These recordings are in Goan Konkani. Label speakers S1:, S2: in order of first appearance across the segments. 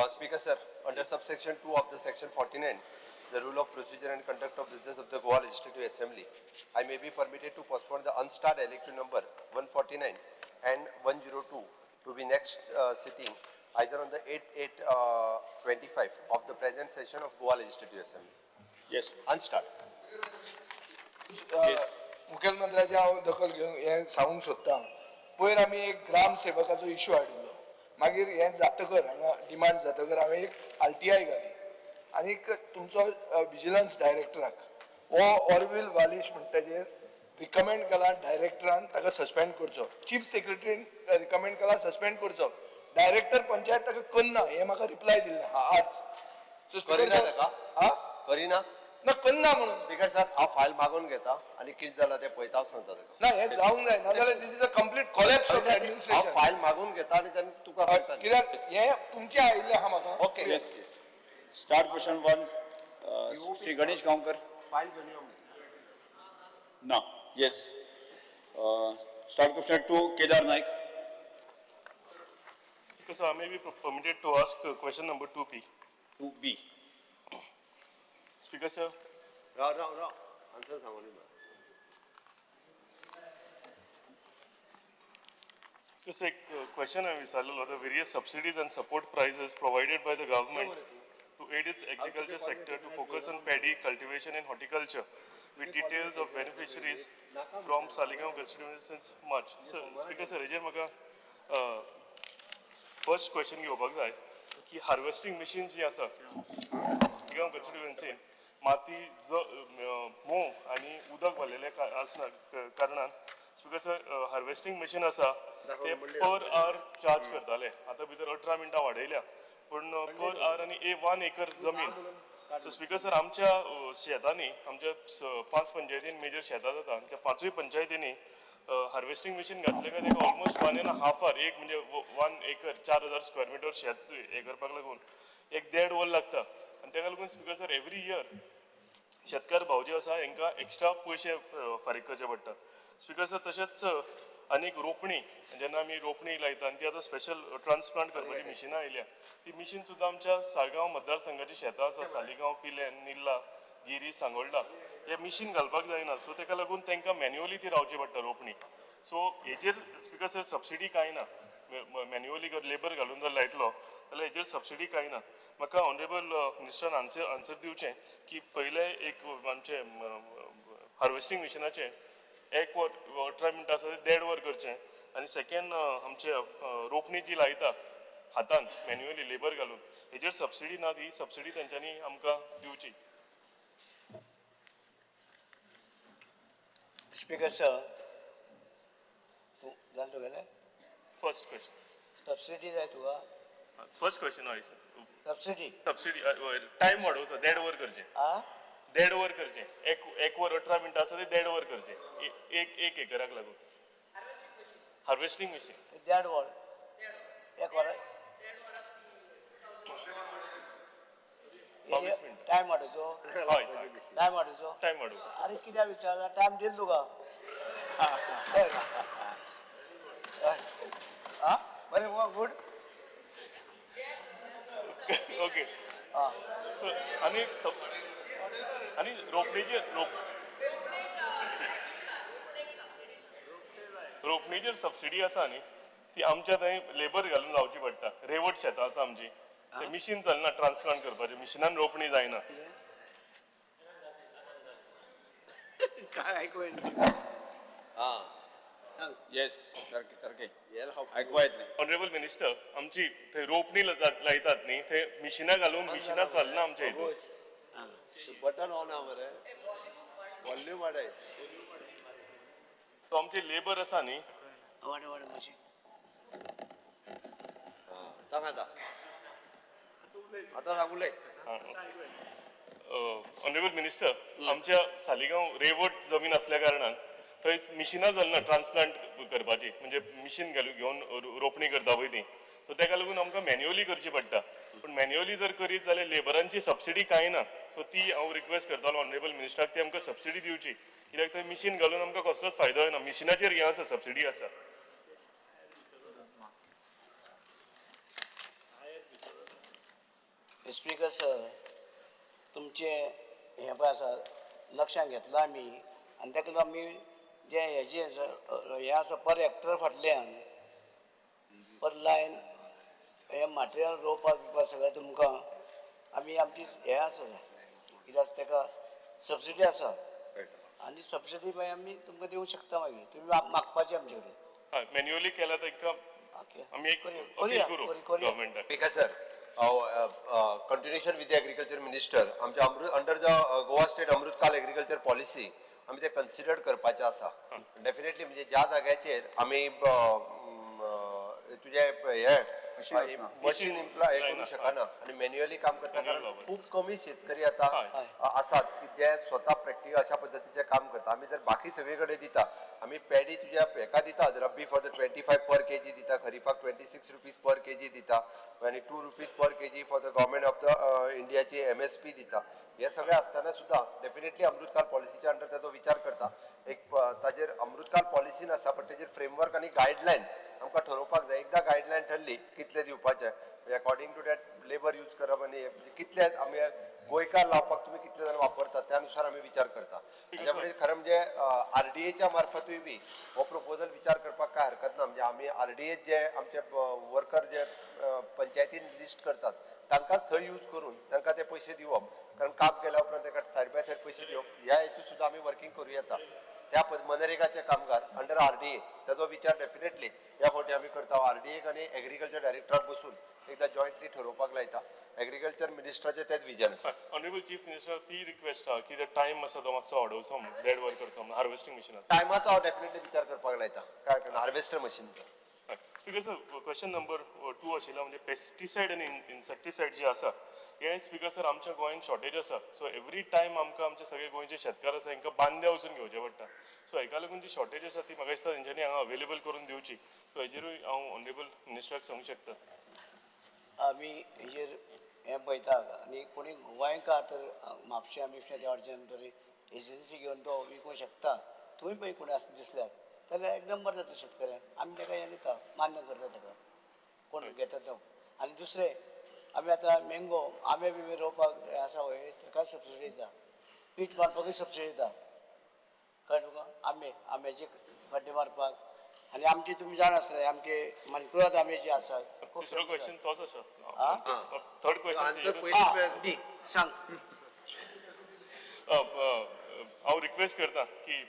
S1: Speaker sir, under subsection 2 of the section 49, the rule of procedure and conduct of business of the Goa Legislative Assembly, I may be permitted to postpone the unstarred LAQ number 149 and 102 to be next sitting either on the 8th 8/25 of the present session of Goa Legislative Assembly.
S2: Yes.
S1: Unstarred.
S2: Yes.
S3: मुखेलमंत्र्याची हांव दखल घेवन हें सांगूंक सोदतां. पयर आमी एक ग्रामसेवकाचो इशू हाडिल्लो. मागीर हें जातकर हांगा डिमांड जातकर हांवें एक आरटीआय घाली आनीक तुमचो विजिलन्स डायरेक्टराक हो ऑरवील वालिश म्हणटा तेजेर रिकमेंड केला डायरेक्टरान ताका सस्पेंड करचो. चीफ सेक्रेटरीन रिकमेंड केला सस्पेंड करचो. डायरेक्टर पंचायत ताका करना हें म्हाका रिप्लाय दिल्लें आहा आज. सो स्पीकर
S1: करिना
S3: सर
S1: ताका?
S3: आ
S1: करिना?
S3: ना करना म्हणून.
S1: स्पीकर सर, हांव फायल मागून घेता आनी कितें जालां तें पळयता, हांव सांगता ताका.
S3: ना, हें जावंक जाय, नाजाल्यार this is a complete collapse of
S1: हांव
S3: एडमिनिस्ट्रेशन.
S1: फायल मागून घेता आनी तेन्ना तुका सांगता.
S3: कित्याक हें तुमचें आयिल्लें आहा म्हाका.
S1: Okay.
S2: Yes. Start question 1, Shri Ganesh Gaonkar.
S1: File घेवन यो.
S2: ना. Yes. Start question 2, Kedar Naik.
S4: Because I may be permitted to ask question number 2B.
S2: 2B.
S4: Speaker sir.
S1: Rao Rao Rao, answer सांगून दी.
S4: Because एक क्वेश्चन हांवें विचारलेलो, the various subsidies and support prices provided by the government to aid its agriculture sector to focus on paddy cultivation and horticulture with details of beneficiaries from Saligao constituency since March. Sir, Speaker sir, हेजेर म्हाका फर्स्ट क्वेश्चन घेवपाक जाय की हार्वेस्टिंग मशीन्स जी आसा सालिगांव कॉन्स्टिट्युएन्सीन माती ज मोव आनी उदक भरलेलें आसना कारणान स्पीकर सर हार्वेस्टिंग मशीन आसा ते पर our charge करताले. आतां भितर 18 मिनटां वाडयल्या पूण पर our आनी ए 1 एकर जमीन. सो स्पीकर सर, आमच्या शेतांनी आमच्या 5 पंचायतीन मेजर शेतां जाता आनी त्या 5 पंचायतींनी हार्वेस्टिंग मशीन घातलें काय ताका ऑलमोस्ट 1.5 our, एक म्हणजे 1 एकर 4000 स्क्वेअर मिटर शेत हें करपाक लागून एक 1.5 वर लागता. आनी ताका लागून स्पीकर सर एवरी इयर शेतकार भाव जे आसा हेंकां एक्स्ट्रा पयशे फारीक करचे पडटा. स्पीकर सर, तशेंच आनीक रोपणी जेन्ना आमी रोपणी लायता आनी ती आतां स्पेशल ट्रान्सप्लांट करपाची मिशिनां आयल्या, ती मिशीन सुद्दां आमच्या साळगांव मतदारसंघाची शेतां आसा, सालिगांव, पिलेन, निल्ला, गिरी, सांगोल्डा, हे मिशीन घालपाक जायना. सो ताका लागून तांकां मॅन्युअली ती रावची पडटा रोपणी. सो हेजेर स्पीकर सर सबसिडी कांय ना. मॅन्युअली लेबर घालून जर लायतलो जाल्यार हेजेर सबसिडी कांय ना. म्हाका ऑनरेबल मिनिस्टरान आन्सर दिवचें की पयलें एक आमचें हार्वेस्टिंग मिशिनाचें 1 वर 18 मिनटां आसा तें 1.5 वर करचें आनी सेकेंड आमचे रोपणी जी लायता हातान मॅन्युअली लेबर घालून हेजेर सबसिडी ना, ती सबसिडी तेंच्यांनी आमकां दिवची.
S5: स्पीकर सर, तूं जालें तुगेलें?
S4: फर्स्ट क्वेश्चन
S5: सबसिडी जाय तुका?
S4: फर्स्ट क्वेश्चन हय सर.
S5: सबसिडी.
S4: सबसिडी टायम वाडोवचो, 1.5 वर करचें. 1.5 वर करचें. 1 वर 18 मिनटां आसा तें 1.5 वर करचें एक एकराक लागून हार्वेस्टिंग मशीन.
S5: 1.5 वर 1 वर
S4: 22 मिनटां.
S5: टायम वाडोवचो.
S4: हय.
S5: टायम वाडोवचो.
S4: टायम वाडोवचो.
S5: अरे कित्याक विचारला, टायम दिल तुका. आं बरें, गुड.
S4: ओके. सो आनी आनी रोपणेचेर रोपणेचेर सबसिडी आसा न्ही, ती आमच्या थंय लेबर घालून लावची पडटा. रेवट शेतां आसा आमची, ते मिशीन चलना ट्रान्सप्लांट करपाचें, मिशिनान रोपणी जायना.
S5: काय आयकू येना.
S2: येस, सारकें सारकें आयकूपा येतलें.
S4: ऑनरेबल मिनिस्टर, आमची थंय रोपणी लायतात न्ही, थंय मिशिनां घालून मिशिनां चलना आमच्या हितून.
S1: बटन ऑन आहा मरे, वॉल्यूम वाडय.
S4: सो आमचे लेबर आसा न्ही.
S5: वाड वाड मातशी.
S1: सांग आतां, आतां सांग उलय.
S4: ऑनरेबल मिनिस्टर, आमच्या सालिगांव रेवट जमीन आसल्या कारणान थंय मिशिनां चलना ट्रान्सप्लांट करपाची, म्हणजे मिशीन घालून घेवन रोपणी करता पळय ती. सो ताका लागून आमकां मॅन्युअली करची पडटा. पूण मॅन्युअली जर करीत जाल्यार लेबरांची सबसिडी कांय ना. सो ती हांव रिक्वेस्ट करतालो ऑनरेबल मिनिस्टराक, ती आमकां सबसिडी दिवची, कित्याक थंय मिशीन घालून आमकां कसलोच फायदो जायना. मिशिनाचेर हें आसा, सबसिडी आसा.
S5: स्पीकर सर, तुमचें हें पळय आसा लक्षांत घेतलां आमी आनी ताका लागून आमी जे हेजे हें आसा पर हेक्टर फाटल्यान पर लायन हें मटेरियल रोवपाक बिवपाक सगळें तुमकां आमी आमची हें आसा कितें आसा ताका सबसिडी आसा आनी सबसिडी मागीर आमी तुमकां दिवंक शकता. मागीर तुमी मागपाची आमचे कडेन.
S4: हय, मॅन्युअली केल्यार तांकां
S5: ओके,
S4: आमी एक
S5: करूया,
S4: अपील करूं
S5: करूया.
S4: गव्हर्मेंटाक.
S1: Speaker sir, continuation with the agriculture minister, आमच्या अमृत under the Goa state Amritkal agriculture policy आमी ते कन्सिडर करपाचें आसा. डेफिनेटली म्हणजे ज्या जाग्याचेर आमी तुजे हे मशीन इम्प्लॉय हे करूं शकना आनी मॅन्युअली काम करता, कारण खूब कमी शेतकरी आतां आसात की जे स्वता प्रॅक्टिकल अशा पद्दतीचें काम करता. आमी जर बाकी सगळे कडेन दिता, आमी पॅडी तुज्या हेका दिता, रब्बी फॉर the 25 पर केजी दिता, खरीफाक 26 रुपीज पर केजी दिता आनी 2 rupees per kg for the government of the इंडियाची एमएसपी दिता. हे सगळें आसतना सुद्दां डेफिनेटली अमृतकाल पॉलिसीच्या अंडर ताचो विचार करता. एक ताजेर अमृतकाल पॉलिसी आसा, पण तेजेर फ्रेमवर्क आनी गायडलायन आमकां ठरोवपाक जाय. एकदां गायडलायन ठरली कितले दिवपाचे, according to that labour use करप आनी म्हणजे कितले आमी गोंयकार लावपाक तुमी कितले जाण वापरतात त्या नुसार आमी विचार करता. ताच्या खरें म्हणजे आरडीएच्या मार्फतूय बी हो प्रपोजल विचार करपाक कांय हरकत ना. म्हणजे आमी आरडीए जे आमचे वर्कर जे पंचायतीन लिस्ट करतात तांकांच थंय यूज करून तांकां ते पयशे दिवप, कारण काम केल्या उपरांत ताका सायड बाय सायड पयशे दिवप, ह्या हेतू सुद्दां आमी वर्कींग करूं येता. त्या मनरेगाचे कामगार अंडर आरडीए ताचो विचार डेफिनेटली ह्या फावटी आमी करता. आरडीएक आनी एग्रीकल्चर डायरेक्टराक बसून एकदां जॉयंटली ठरोवपाक लायता. एग्रीकल्चर मिनिस्टराचें तेंच विजन आसा.
S4: ऑनरेबल चीफ मिनिस्टर, ती रिक्वेस्ट आहा की टायम आसा तो मातसो वाडोवचो म्हणून देड वर करचो म्हणून हार्वेस्टिंग मशिनाचो.
S1: टायमाचो हांव डेफिनेटली विचार करपाक लायता, काय harvester machine.
S4: Speaker sir, question number 2 आशिल्लो म्हणजे पेस्टिसायड आनी इन्सेक्टिसायड जे आसा हे स्पीकर सर आमच्या गोंयांत शॉर्टेज आसा. सो एवरी टायम आमकां आमचे सगळे गोंयचे शेतकार आसा हांकां बांद्या वचून घेवचें पडटा. सो हेका लागून जी शॉर्टेज आसा ती म्हाका दिसता तेंच्यांनी हांगा अवेलेबल करून दिवची. सो हेजेरूय हांव ऑनरेबल मिनिस्टराक सांगूंक शकता.
S5: आमी हेजेर हें पळयता आनी कोणी गोंयकार तर म्हापश्या बिपश्या त्या वाटेच्यान तरी एजन्सी घेवन तो विकूंक शकता. तुमी पळय कोणी आसा दिसल्यार जाल्यार एकदम बरें जाता शेतकऱ्यांक. आमी ताका हें दिता, मान्य करता ताका कोण घेता तो. आनी दुसरें आमी आतां मँगो आंबे बिंबे रोवपाक हें आसा पळय ताका सबसिडी दिता, पीठ मारपाकूय सबसिडी दिता, कळ्ळें तुका. आंबे आंब्याचे खड्डे मारपाक. आनी आमचे तुमी जाण आसतले आमचे मानकुराद आंबे जे आसात.
S4: दुसरो क्वेश्चन तोच आसा. Third question.
S5: दी सांग.
S4: हांव रिक्वेस्ट करता की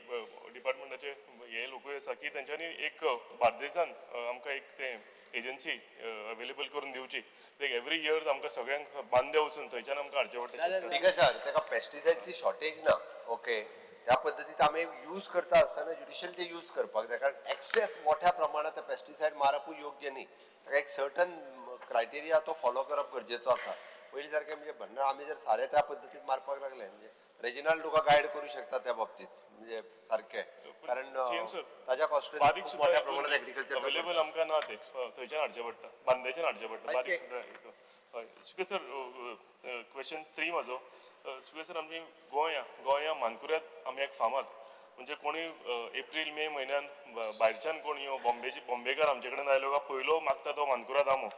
S4: डिपार्टमेंटाचे हे लोकूय आसा की तेंच्यांनी एक बार्देसान आमकां एक तें एजन्सी अवेलेबल करून दिवची. कित्याक एवरी इयर आमकां सगळ्यांक बांद्या वचून थंयच्यान आमकां हाडचें पडटा.
S1: ठीक आहे सर, ताका पेस्टिसायडची शॉर्टेज ना. ओके, ह्या पद्दतीत आमी यूज करता आसतना ज्युडिशियल ते यूज करपाक जाय, कारण एक्सेस मोठ्या प्रमाणात पेस्टिसायड मारपूय योग्य न्ही. ताका एक सर्टन क्रायटेरिया तो फॉलो करप गरजेचो आसा. पयलीं सारकें म्हणजे भन्नार आमी जर सारें त्या पद्दतीन मारपाक लागले म्हणजे रेजिनाल्ड तुका गायड करूं शकता त्या बाबतीत, म्हणजे सारकें, कारण ताज्या कॉन्स्टिट्युएन्सीत खूब मोठ्या प्रमाणात एग्रीकल्चर
S4: अवेलेबल आमकां ना, ते थंयच्यान हाडचें पडटा, बांद्याच्यान हाडचें पडटा बारीक सुद्दां. हय स्पीकर सर, क्वेश्चन 3 म्हाजो. स्पीकर सर, आमची गोंया मानकुऱ्यात आमी एक फामाद म्हणजे कोणी एप्रील मे म्हयन्यान भायरच्यान कोण यो बॉम्बेकार आमचे कडेन आयलो काय पयलो मागता तो मानकुराद आंबो.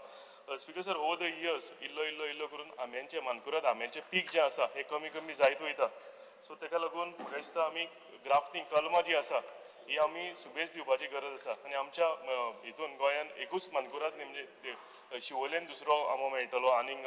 S4: Speaker sir, over the years इल्लो इल्लो इल्लो करून आंब्यांचें मानकुराद आंब्यांचें पीक जें आसा हें कमी कमी जायत वयता. सो ताका लागून म्हाका दिसता आमी ग्राफ्टींग कलमां जी आसा ही आमी सुबेज दिवपाची गरज आसा. आनी आमच्या हितून गोंयान एकूच मानकुराद न्ही, म्हणजे शिवोलेन दुसरो आंबो मेळटलो आनीक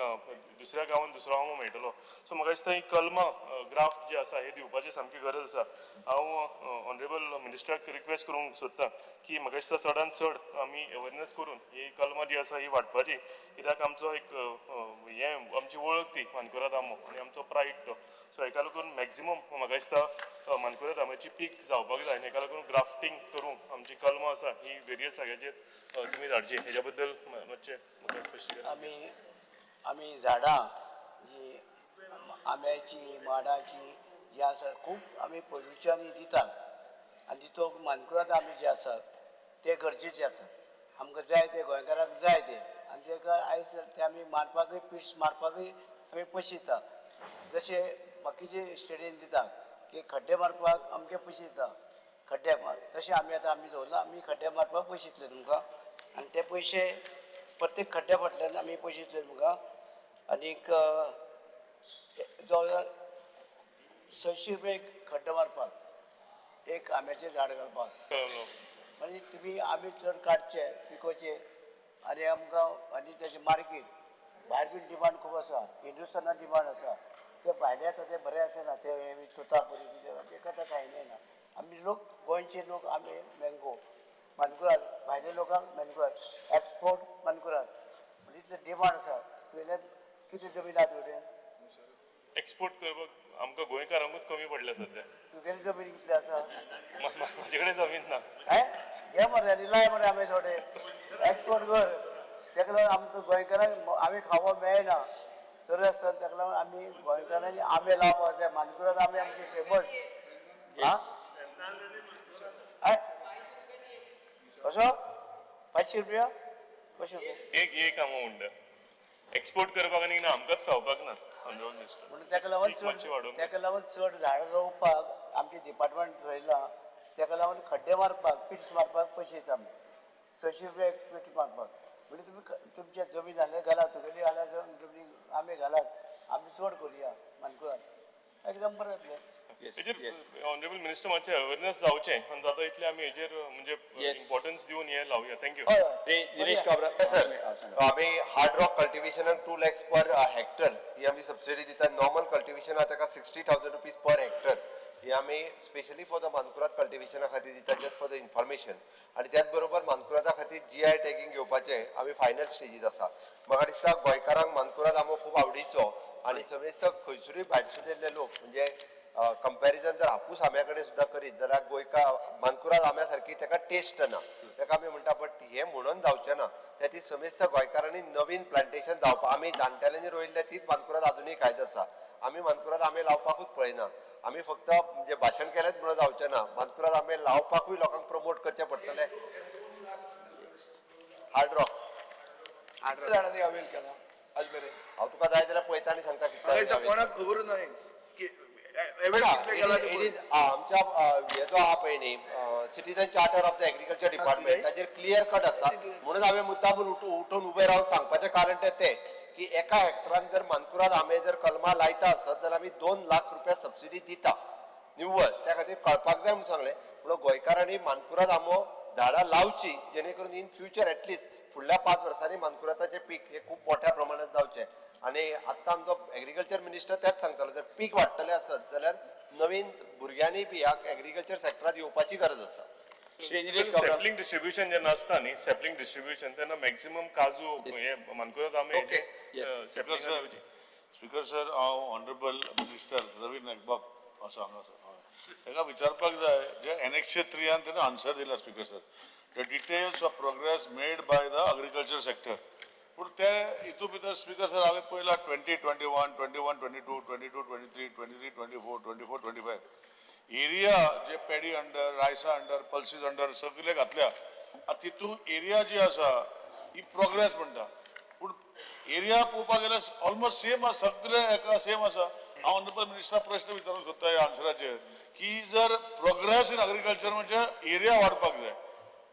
S4: दुसऱ्या गांवान दुसरो आंबो मेळटलो. सो म्हाका दिसता ही कलमां ग्राफ्ट जे आसा हे दिवपाची सामकी गरज आसा. हांव ऑनरेबल मिनिस्टराक रिक्वेस्ट करूंक सोदता की म्हाका दिसता चडान चड आमी अवेरनेस करून ही कलमां जी आसा ही वांटपाची, कित्याक आमचो एक हें आमची वळख ती मानकुराद आंबो आनी आमचो प्रायड तो. सो हेका लागून मॅक्झिमम म्हाका दिसता मानकुराद आंब्याची पीक जावपाक जाय आनी हेका लागून ग्राफ्टींग करूंक आमची कलमां आसा ही वेरियस जाग्याचेर तुमी धाडची. हेज्या बद्दल मातशें म्हाका स्पश्टीकरण.
S5: आमी आमी झाडां जी आंब्याची माडाची जी आसा खूब आमी पयलुच्यानी दितात आनी तितूंत मानकुराद आंबे जे आसात ते गरजेचे आसा, आमकां जाय ते, गोंयकारांक जाय ते. आनी तेका आयज ते आमी मारपाकूय पीट्स मारपाकूय आमी पयशे दिता, जशे बाकीचे स्टेटीन दितात की खड्डे मारपाक अमके पयशे दिता खड्डे मार, तशें आमी आतां आमी दवरला आमी खड्डे मारपाक पयशे दितले तुमकां. आनी ते पयशे प्रत्येक खड्ड्या फाटल्यान आमी पयशे दितले तुमकां. आनीक जवळ जवळ 600 रुपया एक खड्डो मारपाक, एक आंब्याचें झाड घालपाक. म्हणजे तुमी आंबे चड काडचे, पिकोवचे आनी आमकां आनी तेजें मार्केट भायर बीन डिमांड खूब आसा, हिंदुस्तानान डिमांड आसा. ते भायले येता ते बरें आसना, ते तोतापुरी ते कथा खायना ना. आमी लोक गोंयचे लोक आंबे मँगो मानकुराद, भायल्या लोकांक मानकुराद एक्सपोर्ट मानकुराद, म्हणजे इतले डिमांड आसा. तुवें कितें जमीन आहा तुवें?
S4: एक्सपोर्ट करपाक आमकां गोंयकारांकूच कमी पडल्या सद्या.
S5: तुगेली जमीन कितली आसा?
S4: म्हाजे कडेन जमीन ना.
S5: हे घे मरे आनी लाय मरे आमे थोडे एक्सपोर्ट कर. तेका लागून आमकां गोंयकारांक आमी खावपाक मेळना तरी आसतना तेका लागून आमी गोंयकारांनी आंबे लावपाक जाय. मानकुराद आंबे आमचे फेमस. आं कसो 500 रुपया, 500 रुपया
S4: एक एक आमो म्हणटा एक्सपोर्ट करपाक आनी ना आमकांच खावपाक ना.
S5: म्हणून तेका लागून चड, तेका लागून चड झाडां रोवपाक आमचें डिपार्टमेंट थरयलां. तेका लागून खड्डे मारपाक, पिट्स मारपाक पयशे दिता आमी, 600 रुपया एक पीट मारपाक. म्हणजे तुमी तुमच्या जमीन जाल्यार घालात, तुगेली जाल्यार जमनी आंबे घालात, आमी चड करुया मानकुराद, एकदम बरें जातलें.
S4: हेजेर ऑनरेबल मिनिस्टर मातशें अवेरनेस जावचें आनी जाता इतलें आमी हेजेर म्हणजे इम्पॉर्टन्स दिवन हें लावया. Thank you.
S2: Nilesh Cabral.
S1: Sir, आमी हार्ड रॉक कल्टिवेशनाक 2 lakhs पर हेक्टर ही आमी सबसिडी दिता. नॉर्मल कल्टिवेशनाक ताका 60,000 रुपीज पर हेक्टर ही आमी स्पेशली फॉर the Mankurad कल्टिवेशना खातीर दिता, जस्ट फॉर the information. आनी त्याच बरोबर मानकुरादा खातीर GI tagging घेवपाचें आमी फायनल स्टेजीत आसा. म्हाका दिसता गोंयकारांक मानकुराद आंबो खूब आवडीचो आनी समेस्त खंयसरूय भायरसून येयल्ले लोक म्हणजे कंपॅरिजन जर हापूस आंब्या कडेन सुद्दां करीत जाल्यार गोंयकार मानकुराद आंब्या सारकी ताका टेस्ट ना, ताका आमी म्हणटा. बट हें म्हणून जावचें ना, त्या ती समेस्त गोंयकारांनी नवीन प्लांटेशन जावपा. आमी जाणटेल्यांनी रोयिल्ले तीच मानकुराद आजुनूय खायत आसा. आमी मानकुराद आंबे लावपाकूच पळयना. आमी फक्त म्हणजे भाशण केलेंच म्हणून जावचें ना, मानकुराद आंबे लावपाकूय लोकांक प्रमोट करचें पडटलें. हार्ड रॉक
S3: झाडांनी अवेल केला आज मेरेन?
S1: हांव तुका जाय जाल्यार पळयता आनी सांगता कितले.
S3: कोणाक खबर न्हय की
S1: आमच्या हे जो आहा पळय न्ही citizen charter of the agriculture department, ताचेर क्लियर कट आसा. म्हणून हांवें मुद्दामून उठून उबें रावन सांगपाचें कारण तें तें की एका हेक्टरान जर मानकुराद आंबे जर कलमां लायता आसत जाल्यार आमी 2 लाख रुपया सबसिडी दिता निव्वळ. त्या खातीर कळपाक जाय म्हणून सांगलें. म्हणून गोंयकारांनी मानकुराद आंबो झाडां लावची जेणे करून इन फ्युचर एटलिस्ट फुडल्या 5 वर्सांनी मानकुरादाचें पीक हें खूब मोठ्या प्रमाणात जावचें. आनी आत्तां आमचो एग्रीकल्चर मिनिस्टर तेंच सांगतालो, जर पीक वाडटलें आसत जाल्यार नवीन भुरग्यांनी बी ह्या एग्रीकल्चर सेक्टरात येवपाची गरज आसा.
S4: सॅपलिंग डिस्ट्रिब्युशन जेन्ना आसता न्ही, सॅपलिंग डिस्ट्रिब्युशन तेन्ना मॅक्झिमम काजू हे मानकुराद आंबे
S6: स्पीकर सर, स्पीकर सर, हांव ऑनरेबल मिनिस्टर रवी नायक बाब आसा हांगा सर, ताका विचारपाक जाय जे एनेक्शर 3 तेणें आन्सर दिला speaker sir, the details of progress made by the agriculture sector. पूण ते हितून भितर स्पीकर सर हांवें पळयला 2021, 21, 22, 22, 23, 23, 24, 24, 25 एरिया जे paddy under, Raisa under, pulses under सगळे घातल्या. आतां तितून एरिया जी आसा ही प्रोग्रेस म्हणटा, पूण एरिया पळोवपाक गेल्यार ऑलमोस्ट सेम आसा, सगळे एका सेम आसा. हांव ऑनरेबल मिनिस्टराक प्रश्न विचारूंक सोदता ह्या आन्सराचेर की जर प्रोग्रेस इन एग्रीकल्चर म्हणजे एरिया वाडपाक जाय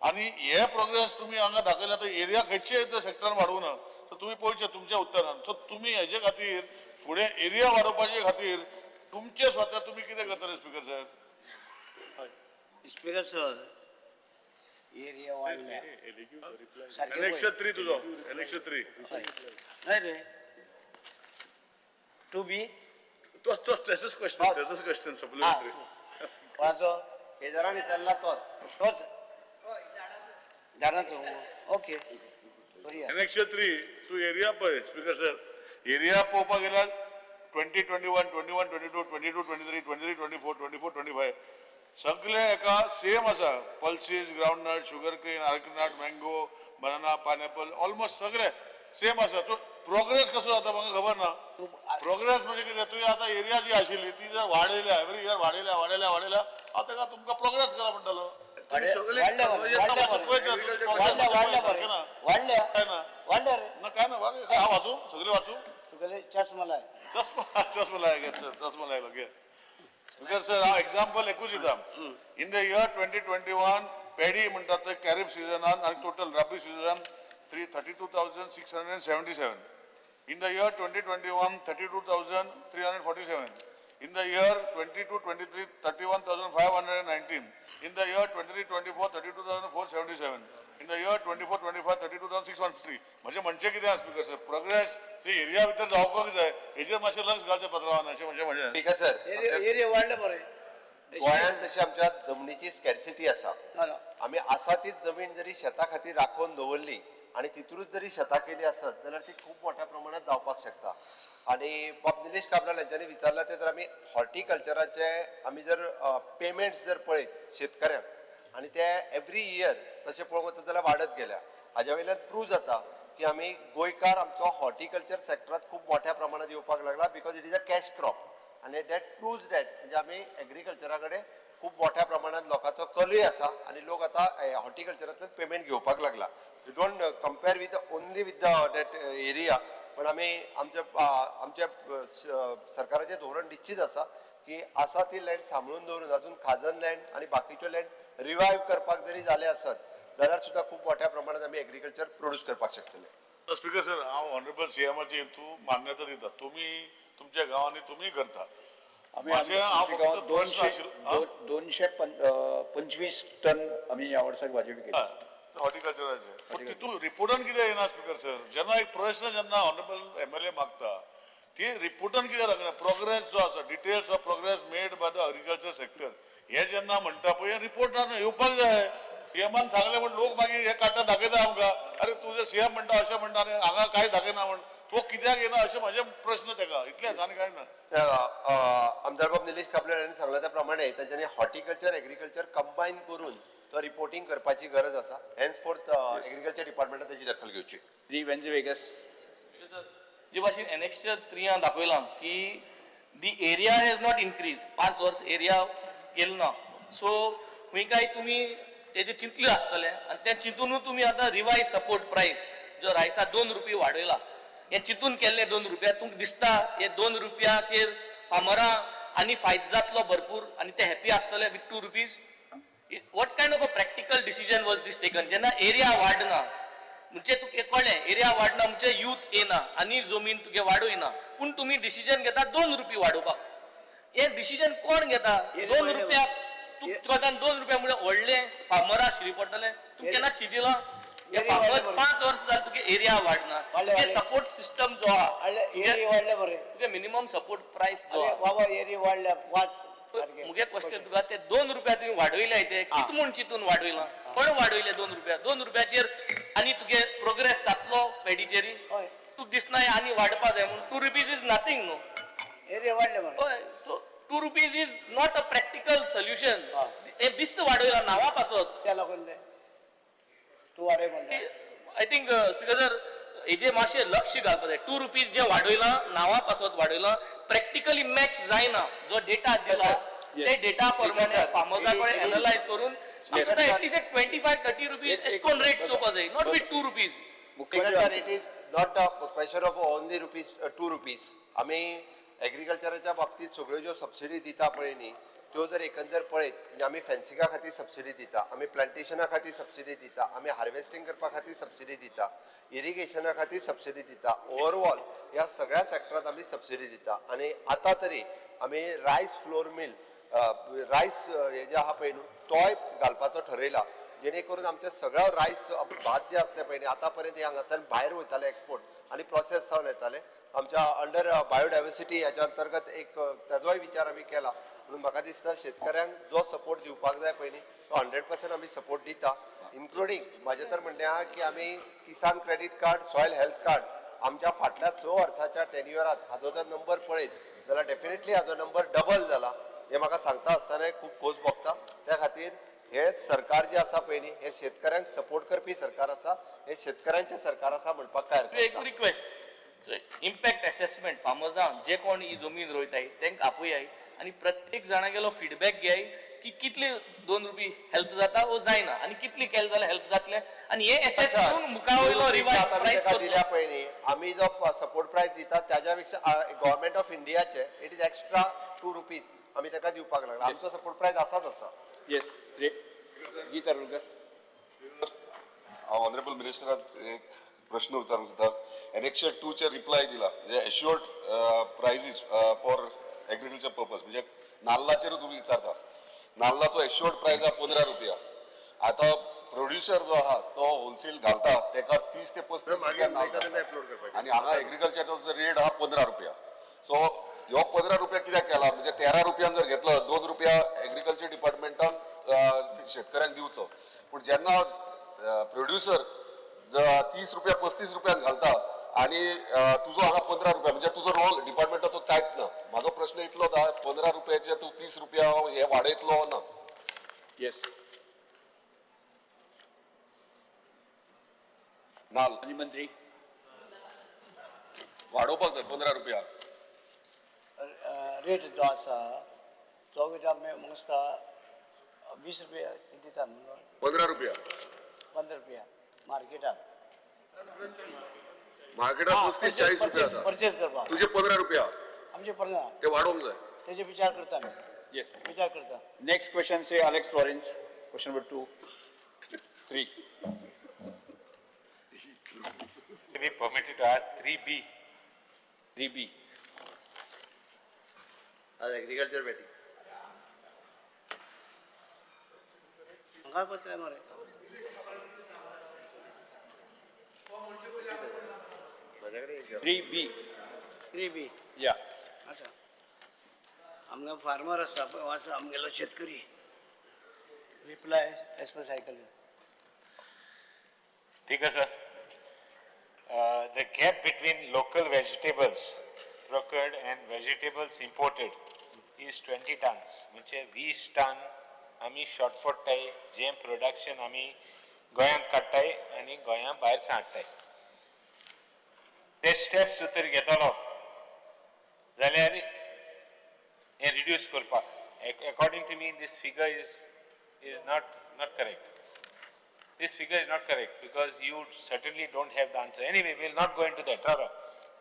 S6: आनी हे प्रोग्रेस तुमी हांगा दाखयला तर एरिया खंयचे सेक्टरान वाडूंक ना, सो तुमी पळोवचें तुमच्या उत्तरान. सो तुमी हेजे खातीर फुडें एरिया वाडोवपाचे खातीर तुमचे स्वता तुमी कितें करतले स्पीकर साहेब?
S5: स्पीकर सर, एरिया वाडल्या सारकें.
S6: एनेक्शर 3 तुजो, एनेक्शर 3
S5: न्हय रे, 2B
S6: तोच तोच तेजोच क्वेश्चन, तेजोच क्वेश्चन सप्लिमेंटरी.
S5: कोणाचो?
S1: केजरान विचारला तोच
S5: तोच झाडांचो. ओके,
S6: एनेक्शर 3 तूं एरिया पळय स्पीकर सर, एरिया पळोवपाक गेल्यार 2021, 21, 22, 22, 23, 23, 24, 24, 25 सगळे एका सेम आसा. Pulses, groundnut, sugar cane, arecanut, mango, banana, pineapple almost सगळे सेम आसा. सो प्रोग्रेस कसो जाता म्हाका खबर ना. प्रोग्रेस म्हणजे कितें, तुवें आतां एरिया जी आशिल्ली ती जर वाडयल्या, एवरी इयर वाडयल्या वाडयल्या वाडयल्या, हांव ताका तुमकां प्रोग्रेस करा म्हणटालो. ना काय ना, हांव वाचूं सगळे वाचूं.
S5: तुगेले चश्मा लाय,
S6: चश्मा चश्मा लाय, चश्मा लायलो घे. स्पीकर सर, हांव एग्जाम्पल एकूच दिता. In the year 2021 paddy म्हणटात ते खरीफ सिजनान आनी total rabi सिजनान 32,677. In the year 2021, 32,347. In the year 22-23, 31,519. In the year 23-24, 32,477. In the year 24-25, 32,613. म्हणजे म्हणजे कितें आसा स्पीकर सर, प्रोग्रेस ते एरिया भितर जावपाक जाय, हेजेर मातशें लक्ष घालचें पत्रावान अशें म्हणजे म्हणजे
S1: स्पीकर सर,
S5: एरिया वाडले बरें.
S1: गोंयांत तशी आमच्या जमनीची स्कॅर्सिटी आसा.
S5: ना ना,
S1: आमी आसा तीच जमीन जरी शेता खातीर राखोवन दवरली आनी तितूनच जरी शेतां केली आसत जाल्यार ती खूब मोठ्या प्रमाणात जावपाक शकता. आनी बाब निलेश काब्राल हांच्यांनी विचारलां तें तर आमी हॉर्टिकल्चराचे आमी जर पेमेंट्स जर पळयत शेतकऱ्यांक आनी ते एवरी इयर तशें पळोवंक वचत जाल्यार वाडत गेल्या. हाज्या वयल्यान प्रूव जाता की आमी गोंयकार आमचो हॉर्टिकल्चर सॅक्टरांत खूब मोठ्या प्रमाणात येवपाक लागला, because it is a cash crop आनी that प्रूव्ज that म्हणजे आमी एग्रीकल्चरा कडेन खूब मोठ्या प्रमाणात लोकांचो कलूय आसा आनी लोक आतां हॉर्टिकल्चरांतल्यान पेमेंट घेवपाक लागला. You don't compare with only with the that area, पण आमी आमच्या आमच्या सरकाराचें धोरण निश्चीत आसा की आसा ती लँड सांबाळून दवरून अजून खाजन लँड आनी बाकीच्यो लँड रिवायव करपाक जरी जालें आसत जाल्यार सुद्दां खूब मोठ्या प्रमाणात आमी एग्रीकल्चर प्रोड्यूस करपाक शकतले.
S6: स्पीकर सर, हांव ऑनरेबल सीएमाची तूं मान्यता दिता, तुमी तुमच्या गांवांनी तुमी करता.
S2: आमी 225 टन आमी ह्या वर्साक भाजी विकली
S6: हॉर्टिकल्चराचे. पूण तितून रिपोर्टान कितें येना स्पीकर सर, जेन्ना एक प्रश्न जेन्ना ऑनरेबल एमएलए मागता ती रिपोर्टान कितें लागना, प्रोग्रेस जो आसा, details of progress made by the agriculture sector हे जेन्ना म्हणटा पळय, हे रिपोर्टान येवपाक जाय. सीएमान सांगलें म्हण लोक मागीर हे काडटा दाखयता आमकां, अरे तुजें सीएम म्हणटा अशें म्हणटा आनी हांगा कांय दाखयना म्हण तो कित्याक येना अशें म्हजें प्रश्न तेका, इतलेंच आनी कांय ना.
S1: आमदार बाब निलेश काब्राल हांणी सांगलां त्या प्रमाणे तांच्यांनी हॉर्टिकल्चर एग्रीकल्चर कंबायन करून तो रिपोर्टींग करपाची गरज आसा. हेन्स फोर्थ एग्रीकल्चर डिपार्टमेंटान ताची दखल घेवची.
S2: श्री वेंझी वेगस.
S7: जे भाशेन एनेक्स्चर 3 दाखयलां की the area has not increase, 5 वर्स एरिया गेलो ना, सो खंय काय तुमी तेजें चिंतलें आसतलें आनी तें चिंतूनूच तुमी आतां रिवायज सपोर्ट प्रायस जो रायसा 2 रुपया वाडयला, हें चिंतून केल्लें 2 रुपया तुमकां दिसता हे 2 रुपयाचेर फार्मरां आनी फायदो जातलो भरपूर आनी ते हॅपी आसतले with 2 rupees? What kind of a practical decision was this taken? जेन्ना एरिया वाडना म्हणजे तुका कळ्ळें एरिया वाडना म्हणजे यूथ येना आनी जमीन तुगे वाडू येना, पूण तुमी डिसिजन घेता 2 रुपया वाडोवपाक. हें डिसिजन कोण घेता? 2 रुपया तुका 2 रुपया म्हणजे व्हडले फार्मरां शिरी पडटले. तुका केन्ना चिंतिलां हे फार्मर्स 5 वर्स जालें तुगे एरिया वाडना, तुगे सपोर्ट सिस्टम जो आहा तुगे मिनिमम सपोर्ट प्रायस जो आहा
S5: बाबा एरिया वाडल्या 5.
S7: मुगे क्वेश्चन तुका ते 2 रुपया तुवें वाडयले ते कित म्हूण चिंतून वाडयला, कोण वाडयले 2 रुपया? 2 रुपयाचेर आनी तुगे प्रोग्रेस जातलो पेडीचेर, तुका दिसना आनी वाडपा जाय म्हूण. 2 रुपीज is nothing न्हू.
S5: एरिया वाडले
S7: हय, so 2 rupees is not a practical solution. हें बिस्त वाडयला नांवा पासत.
S5: त्या लागून तूं वाडय म्हणटा.
S7: I think speaker sir हेजे मातशें लक्ष घालपाक जाय. 2 रुपीज जे वाडयलां नांवा पासत वाडयलां, प्रॅक्टिकली मॅच जायना. जो डेटा दिला ते डेटा प्रमाणे फार्मर्सा कडेन एनलायज करून एटलीस्ट एक 25-30 रुपीज अशें कोण रेट चोवपा जाय, not with 2 rupees.
S1: Speaker sir, it is not a question of only rupees 2 rupees. आमी एग्रीकल्चराच्या बाबतींत सगळ्यो ज्यो सबसिडी दिता पळय न्ही त्यो जर एकंदर पळयत म्हणजे आमी फेन्सिंगा खातीर सबसिडी दिता, आमी प्लांटेशना खातीर सबसिडी दिता, आमी हार्वेस्टिंग करपा खातीर सबसिडी दिता, इरिगेशना खातीर सबसिडी दिता, ओवरऑल ह्या सगळ्या सॅक्टरांत आमी सबसिडी दिता. आनी आतां तरी आमी रायस फ्लोर मिल रायस हे जे आहा पळय न्हू तोय घालपाचो ठरयला, जेणे करून आमचे सगळ्या रायस भात जे आसले पळय न्ही आतां पर्यंत हे हांगाच्यान भायर वयताले एक्सपोर्ट आनी प्रोसेस जावन येताले. आमच्या अंडर बायोडायवर्सिटी ह्याच्या अंतर्गत एक ताजोय विचार आमी केला. म्हणून म्हाका दिसता शेतकऱ्यांक जो सपोर्ट दिवपाक जाय पळय न्ही तो 100% आमी सपोर्ट दिता, इन्क्लुडींग म्हाजें तर म्हणणें आहा की आमी Kisan credit card, soil health card आमच्या फाटल्या 6 वर्साच्या टेन्युअरात हाजो जर नंबर पळयत जाल्यार डेफिनेटली हाजो नंबर डबल जाला हें म्हाका सांगता आसतनाय खूब खोस भोगता. त्या खातीर हे सरकार जे आसा पळय न्ही हे शेतकऱ्यांक सपोर्ट करपी सरकार आसा, हे शेतकऱ्यांचें सरकार आसा म्हणपाक काय हरकत
S7: एक
S1: ना.
S7: रिक्वेस्ट, इम्पॅक्ट एसेसमेंट फार्मर्सांक जे कोण ही जमीन रोयताय तांकां आपयाय आनी प्रत्येक जाणागेलो फिडबॅक घेयाय की कितले 2 रुपये हेल्प जाता वो जायना आनी कितली केले जाल्यार हेल्प जातले आनी हे एसेस करून मुखा वयलो रिवायज प्रायस
S1: दिल्या पळय न्ही आमी जो सपोर्ट प्रायस दिता त्याच्या पेक्षा गव्हर्मेंट ऑफ इंडियाचे it is extra 2 rupees आमी ताका दिवपाक लागला. आमचो सपोर्ट प्रायस आसाच आसा.
S2: येस श्री जी तारुलकर.
S8: हांव ऑनरेबल मिनिस्टराक एक प्रश्न विचारूंक सोदता. एनेक्शर टूचेर रिप्लाय दिला, म्हणजे assured prices for agriculture purpose, म्हणजे नाल्लाचेर तुमी विचारता. नाल्लाचो एश्युअर्ड प्रायस आहा 15 रुपया. आतां प्रोड्युसर जो आहा तो होलसेल घालता तेका 30 ते 35 रुपया नाल्ल घालता. आनी हांगा एग्रीकल्चरचो रेट आहा 15 रुपया. सो ह्यो 15 रुपया कित्याक केला, म्हणजे 13 रुपयान जर घेतलो 2 रुपया एग्रीकल्चर डिपार्टमेंटान शेतकऱ्यांक दिवचो. पूण जेन्ना प्रोड्युसर 30 रुपया 35 रुपयान घालता आनी तुजो हांगा 15 रुपया, म्हणजे तुजो रोल डिपार्टमेंटाचो कांयच ना. म्हाजो प्रश्न इतलोच आहा, 15 रुपयाचे तूं 30 रुपया हे वाडयतलो ना?
S2: येस.
S8: नाल
S2: आनी मंत्री.
S8: वाडोवपाक जाय 15 रुपया.
S5: रेट जो आसा तो कितें आमी म्हाका दिसता 20 रुपया दिता न्हू.
S8: 15 रुपया.
S5: 15 रुपया मार्केटाक.
S8: मार्केटात 35-40 रुपया आसा.
S5: परचेज करपाक
S8: तुजे 15 रुपया.
S5: आमचे 15.
S8: ते वाडोवंक जाय.
S5: तेजे विचार करता आमी.
S2: येस.
S5: विचार करता.
S2: Next question Shri Alex Lawrence, question number 2 3.
S9: Be permitted to ask 3B.
S2: 3B.
S1: आज एग्रीकल्चर बेटी.
S5: म्हाका पत्ता मरे.
S2: 3B.
S5: 3B.
S2: या.
S5: आसा आमकां फार्मर आसा पळय, आसा आमगेलो शेतकरी. Reply age per cycle.
S9: ठीक आहे sir. The gap between local vegetables procured and vegetables imported is 20 tons. म्हणजे 20 टन आमी शॉर्ट पडटाय जें प्रोडक्शन आमी गोंयांत काडटाय आनी गोंया भायर सावन हाडटाय. ते स्टेप्स जर घेतलो जाल्यार हें रिड्यूस करपाक, according to me this figure is not correct. This figure is not correct because you certainly don't have the answer. Anyway, we will not go into that. Rara.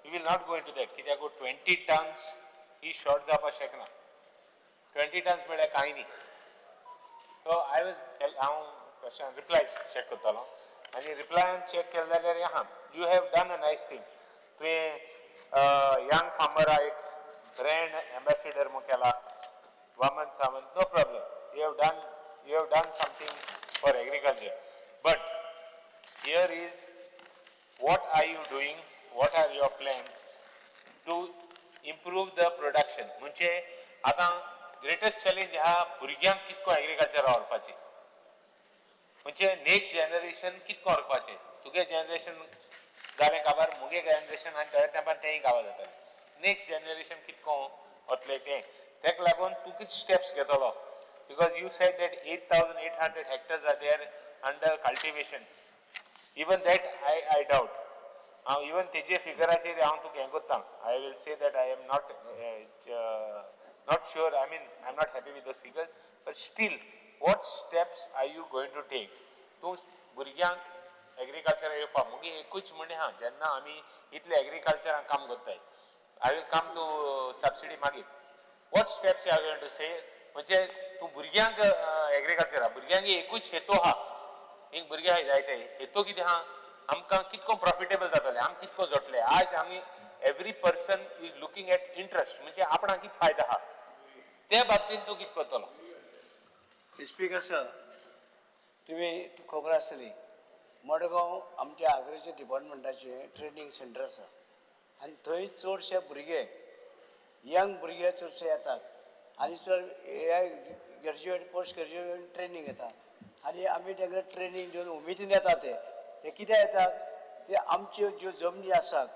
S9: We will not go into that. कित्याक 20 tons ही शॉर्ट जावपाक शकना. 20 tons म्हळ्यार कांय न्ही. So I was, हांव क्वेश्चन रिप्लाय चॅक करतालो आनी रिप्लायान चॅक केलें जाल्यार आहा, you have done a nice thing. तुवें यंग फार्मरा एक ब्रँड एम्बेसिडर म्हूण केला, Vaman Sawant, no problem. You have done something for agriculture. But here is, what are you doing, what are your plans to improve the production? म्हणजे आतां ग्रेटस्ट चॅलेंज आहा भुरग्यांक कितको एग्रीकल्चर व्हरपाचें, म्हणजे नेक्स्ट जनरेशन कितको व्हरपाचें. तुगे जनरेशन जालें काबार, मुगे जनरेशन आनी थोड्या तेंपान तेंय काबार जातलें. नेक्स्ट जनरेशन कितको वतलें तें, तेका लागून तूं कितें स्टेप्स घेतलो? Because you said that 8,800 hectares are there under cultivation. Even that I doubt. हांव इवन तेजे फिगराचेर हांव तुका हें करता. I will say that I am not sure, I mean I am not happy with the figures, but still what steps are you going to take तूं भुरग्यांक एग्रीकल्चराक येवपाक? मुगे एकूच म्हणणें आहा, जेन्ना आमी इतले एग्रीकल्चराक काम करताय, I will come to subsidy मागीर, what steps you are going to say, म्हणजे तूं भुरग्यांक एग्रीकल्चराक, भुरग्यांक एकूच हेतू आहा, एक भुरगे आहाय जायते, हेतू कितें आहा, आमकां कितको प्रॉफिटेबल जातलें, आमकां कितको जोडटलें. आज आमी every person is looking at interest, म्हणजे आपणाक कितें फायदो आहा ते बाबतींत तूं कितें करतलो?
S5: स्पीकर सर, तुमी खबर आसतली, मडगांव आमच्या आग्रीचे डिपार्टमेंटाचें ट्रेनींग सेंटर आसा आनी थंय चडशे भुरगे, यंग भुरगे चडशे येतात आनी चड हे ग्रॅज्युएट, पोस्ट ग्रॅज्युएट ट्रेनींग घेता आनी आमी तांकां ट्रेनींग दिवन उमेदीन येता. ते ते कित्याक येतात, ते आमच्यो ज्यो जमनी आसात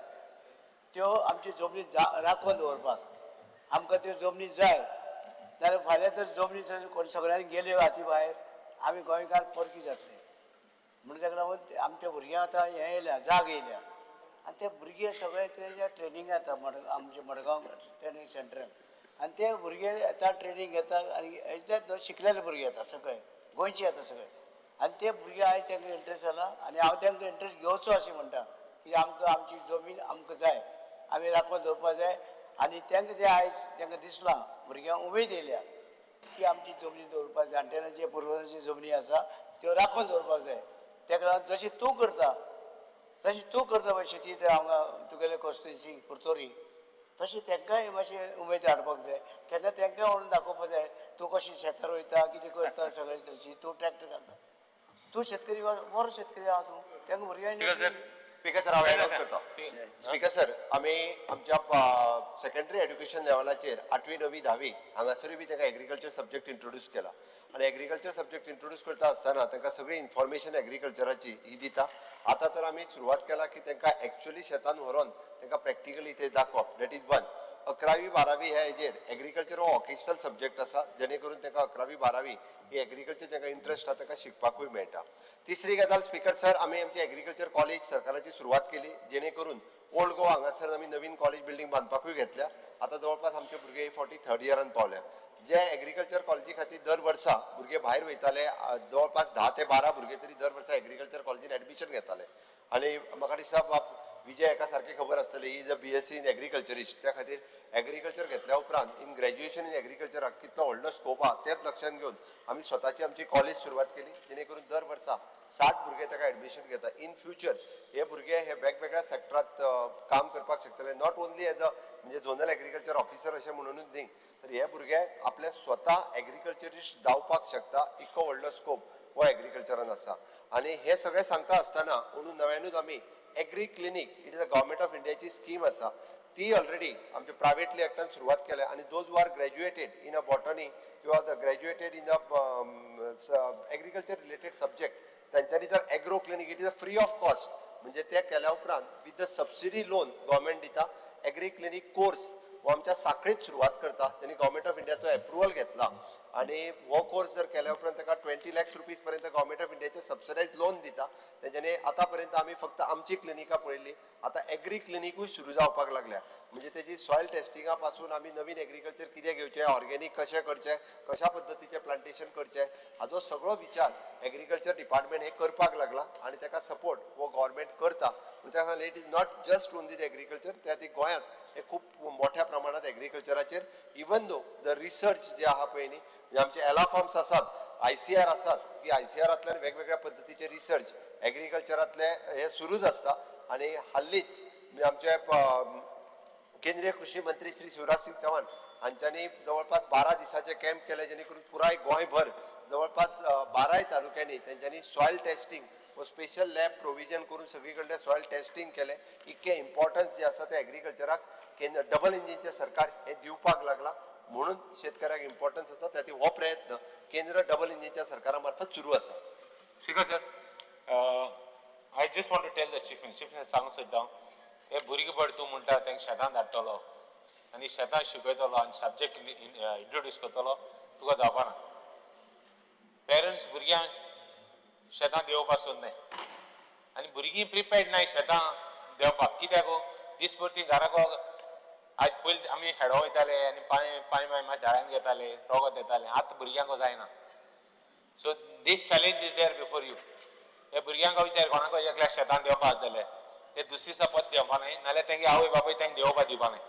S5: त्यो आमच्यो जमनी राखून दवरपाक. आमकां त्यो जमनी जाय, नाजाल्यार फाल्यां जर जमनी जर कोण सगळ्यांनी गेल्यो हाती भायर, आमी गोंयकार परकी जातले. म्हणून ताका लागून आमच्या भुरग्यांक आतां हें येयल्या, जाग येयल्या आनी ते भुरगे सगळे तेज्या ट्रेनींग येता आमच्या मडगांव ट्रेनींग सेंटराक आनी ते भुरगे येता, ट्रेनींग घेतात आनी शिकलेले भुरगे येता, सगळे गोंयचे येता सगळे. आनी ते भुरगे आयज तांकां इंट्रस्ट जाला आनी हांव तांकां इंट्रस्ट घेवचो अशें म्हणटा की आमकां आमची जमीन आमकां जाय, आमी राखून दवरपाक जाय. आनी तांकां तें आयज तांकां दिसलां, भुरग्यांक उमेद येयल्या की आमची जमनी दवरपाक, जाणटेल्यांची पुर्वजांची जमनी आसा त्यो राखून दवरपाक जाय. ताका लागून जशें तूं करता तशें तूं करता पळय शेती ते हांगा तुगेले कॉन्स्टिट्युन्सी कुरतोरी, तशें तांकांय मातशें उमेद हाडपाक जाय. तेन्ना तांकां व्हरून दाखोवपाक जाय तूं कशें शेतार वयता, कितें करता, सगळें तशी तूं ट्रॅक्टर घालता, तूं शेतकरी बरो शेतकरी आहा तूं, तांकां भुरग्यांक.
S1: स्पीकर सर, हांव एड ऑन करता. स्पीकर सर, आमी आमच्या सेकंडरी एड्युकेशन लेवलाचेर 8वी 9वी 10वी हांगासरूय बी तांकां एग्रीकल्चर सब्जेक्ट इंट्रोड्यूस केला आनी एग्रीकल्चर सब्जेक्ट इंट्रोड्यूस करता आसतना तांकां सगळी इन्फॉर्मेशन एग्रीकल्चराची ही दिता. आतां तर आमी सुरवात केला की तांकां एक्चुअली शेतान व्हरोन तांकां प्रॅक्टिकली ते दाखोवप. That is one. 11वी 12वी ह्या हेजेर एग्रीकल्चर हो वॉकेशनल सब्जेक्ट आसा, जेणे करून तांकां 11वी 12वी ही एग्रीकल्चर तांकां इंट्रस्ट आसा, तांकां शिकपाकूय मेळटा. तिसरी गजाल स्पीकर सर, आमी आमची एग्रीकल्चर कॉलेज सरकाराची सुरवात केली, जेणे करून ओल्ड गोवा हांगासर आमी नवीन कॉलेज बिल्डींग बांदपाकूय घेतल्या. आतां जवळपास आमचे भुरगे 43rd इयरान पावल्या. जे एग्रीकल्चर कॉलेजी खातीर दर वर्सा भुरगे भायर वयताले, जवळपास 10 ते 12 भुरगे तरी दर वर्सा एग्रीकल्चर कॉलेजीन एडमिशन घेताले. आनी म्हाका दिसता बाब विजय हेका सारकें खबर आसतलें, he is a BSc in agriculturist. त्या खातीर एग्रीकल्चर घेतल्या उपरांत इन ग्रॅज्युएशन इन एग्रीकल्चराक कितलो व्हडलो स्कोप आहा तेच लक्षांत घेवन आमी स्वताची आमची कॉलेज सुरवात केली, जेणे करून दर वर्सा 60 भुरगे ताका एडमिशन घेता. इन फ्युचर हे भुरगे हे वेगवेगळ्या सेक्टरात काम करपाक शकतले, not only as a म्हणजे झोनल एग्रीकल्चर ऑफिसर अशें म्हणूनच न्ही, तर हे भुरगे आपले स्वता एग्रीकल्चरिस्ट जावपाक शकता. इतको व्हडलो स्कोप हो एग्रीकल्चरान आसा. आनी हे सगळें सांगता आसतना अंदू नव्यानूच आमी agri clinic, it is a government of इंडियाची स्कीम आसा, ती ऑलरेडी आमच्या प्रायवेटली एक्टान सुरवात केल्या. आनी those who are graduated in a botany किंवा graduated in a agriculture related subject तेंच्यांनी जर agro clinic, it is a free of cost, म्हणजे ते केल्या उपरांत with the subsidy loan government दिता. एग्री क्लिनीक कोर्स हो आमच्या साखळीत सुरवात करता, तेणी गव्हर्मेंट ऑफ इंडियाचो एप्रुवल घेतला आनी हो कोर्स जर केल्या उपरांत ताका 20 लॅक्स रुपीज पर्यंत गव्हर्मेंट ऑफ इंडियाचे सबसिडायज लोन दिता. तेंच्यांनी आतां पर्यंत आमी फक्त आमची क्लिनिकां पळयल्ली, आतां एग्री क्लिनिकूय सुरू जावपाक लागल्या. म्हणजे तेजी सॉयल टेस्टिंगा पासून आमी नवीन एग्रीकल्चर कितें घेवचें, ऑर्गेनीक कशें करचें, कशा पद्दतीचें प्लांटेशन करचें, हाजो सगळो विचार एग्रीकल्चर डिपार्टमेंट हे करपाक लागला आनी ताका सपोर्ट हो गव्हर्मेंट करता. त्या खातीर it is not just only the agriculture, त्या खातीर गोंयांत हे खूब मोठ्या प्रमाणात एग्रीकल्चराचेर इवन दो the research जे आहा पळय न्ही, म्हणजे आमचे एला फार्म्स आसात, ICAR आसात की ICARांतल्यान वेगवेगळ्या पद्दतीचे रिसर्च एग्रीकल्चरांतले हे सुरूच आसता. आनी हाल्लीच म्हणजे आमचे केंद्रीय कृषी मंत्री श्री शिवराज सिंग चौहान हांच्यांनी जवळपास 12 दिसाचे कॅम्प केले, जेणे करून पुराय गोंयभर जवळपास 12 तालुक्यांनी तेंच्यांनी सॉयल टेस्टिंग हो स्पेशल लॅब प्रोविजन करून सगळी कडले सॉयल टेस्टिंग केलें. इतकें इम्पॉर्टन्स जें आसा तें एग्रीकल्चराक केंद्र डबल इंजिनचें सरकार हें दिवपाक लागलां, म्हणून शेतकऱ्याक इम्पॉर्टन्स आसा. त्या खातीर हो प्रयत्न केंद्र डबल इंजिनच्या सरकारा मार्फत सुरू आसा.
S9: Speaker sir, I just want to tell the chief minister, chief minister सांगूंक सोदता हांव, हे भुरगेपण तूं म्हणटा तांकां शेतान धाडटलो आनी शेतान शिकयतलो आनी सब्जेक्ट इंट्रोड्यूस करतलो, तुका जावपाना. पेरंट्स भुरग्यांक शेतां देंवोवपाक सोदनाय आनी भुरगीं प्रिपेर्ड नाय शेतां देंवपाक. कित्याक दीसभर ती घराक आज पयलीं आमी हेडो वयताले आनी पांय पांय माय मातशें झाडान घेताले, रगत येतालें, आतां भुरग्यांक जायना. So this challenge is there before you. हे भुरग्यांक विचार कोणाक एकल्याक शेतान देंवपाक जाल्यार ते दुसरी दिसा परत देंवपा न्हय, नाल्यार तेंगे आवय बापूय तांकां देंवोवपाक दिवपा न्हय.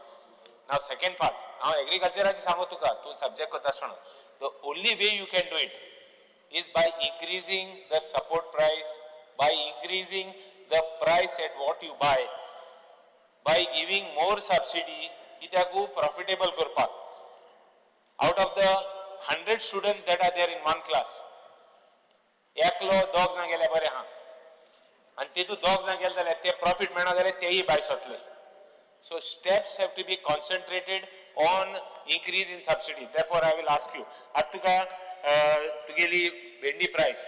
S9: नाव सेकंड पार्ट हांव एग्रीकल्चराचें सांगू तुका, तूं सब्जेक्ट करता आसतना the only way you can do it is by increasing the support price, by increasing the price at what you buy, by giving more subsidy, कित्याकू profitable करपाक. Out of the 100 students that are there in one class, एकलो दोग जाण गेल्यार बरें आहा आनी तितूंत दोग जाण गेले जाल्यार ते प्रॉफीट मेळना जाल्यार तेय भायर सरतले. So steps have to be concentrated on increase in subsidy. Therefore, I will ask you, आतां तुका तुगेली भेंडी प्रायस,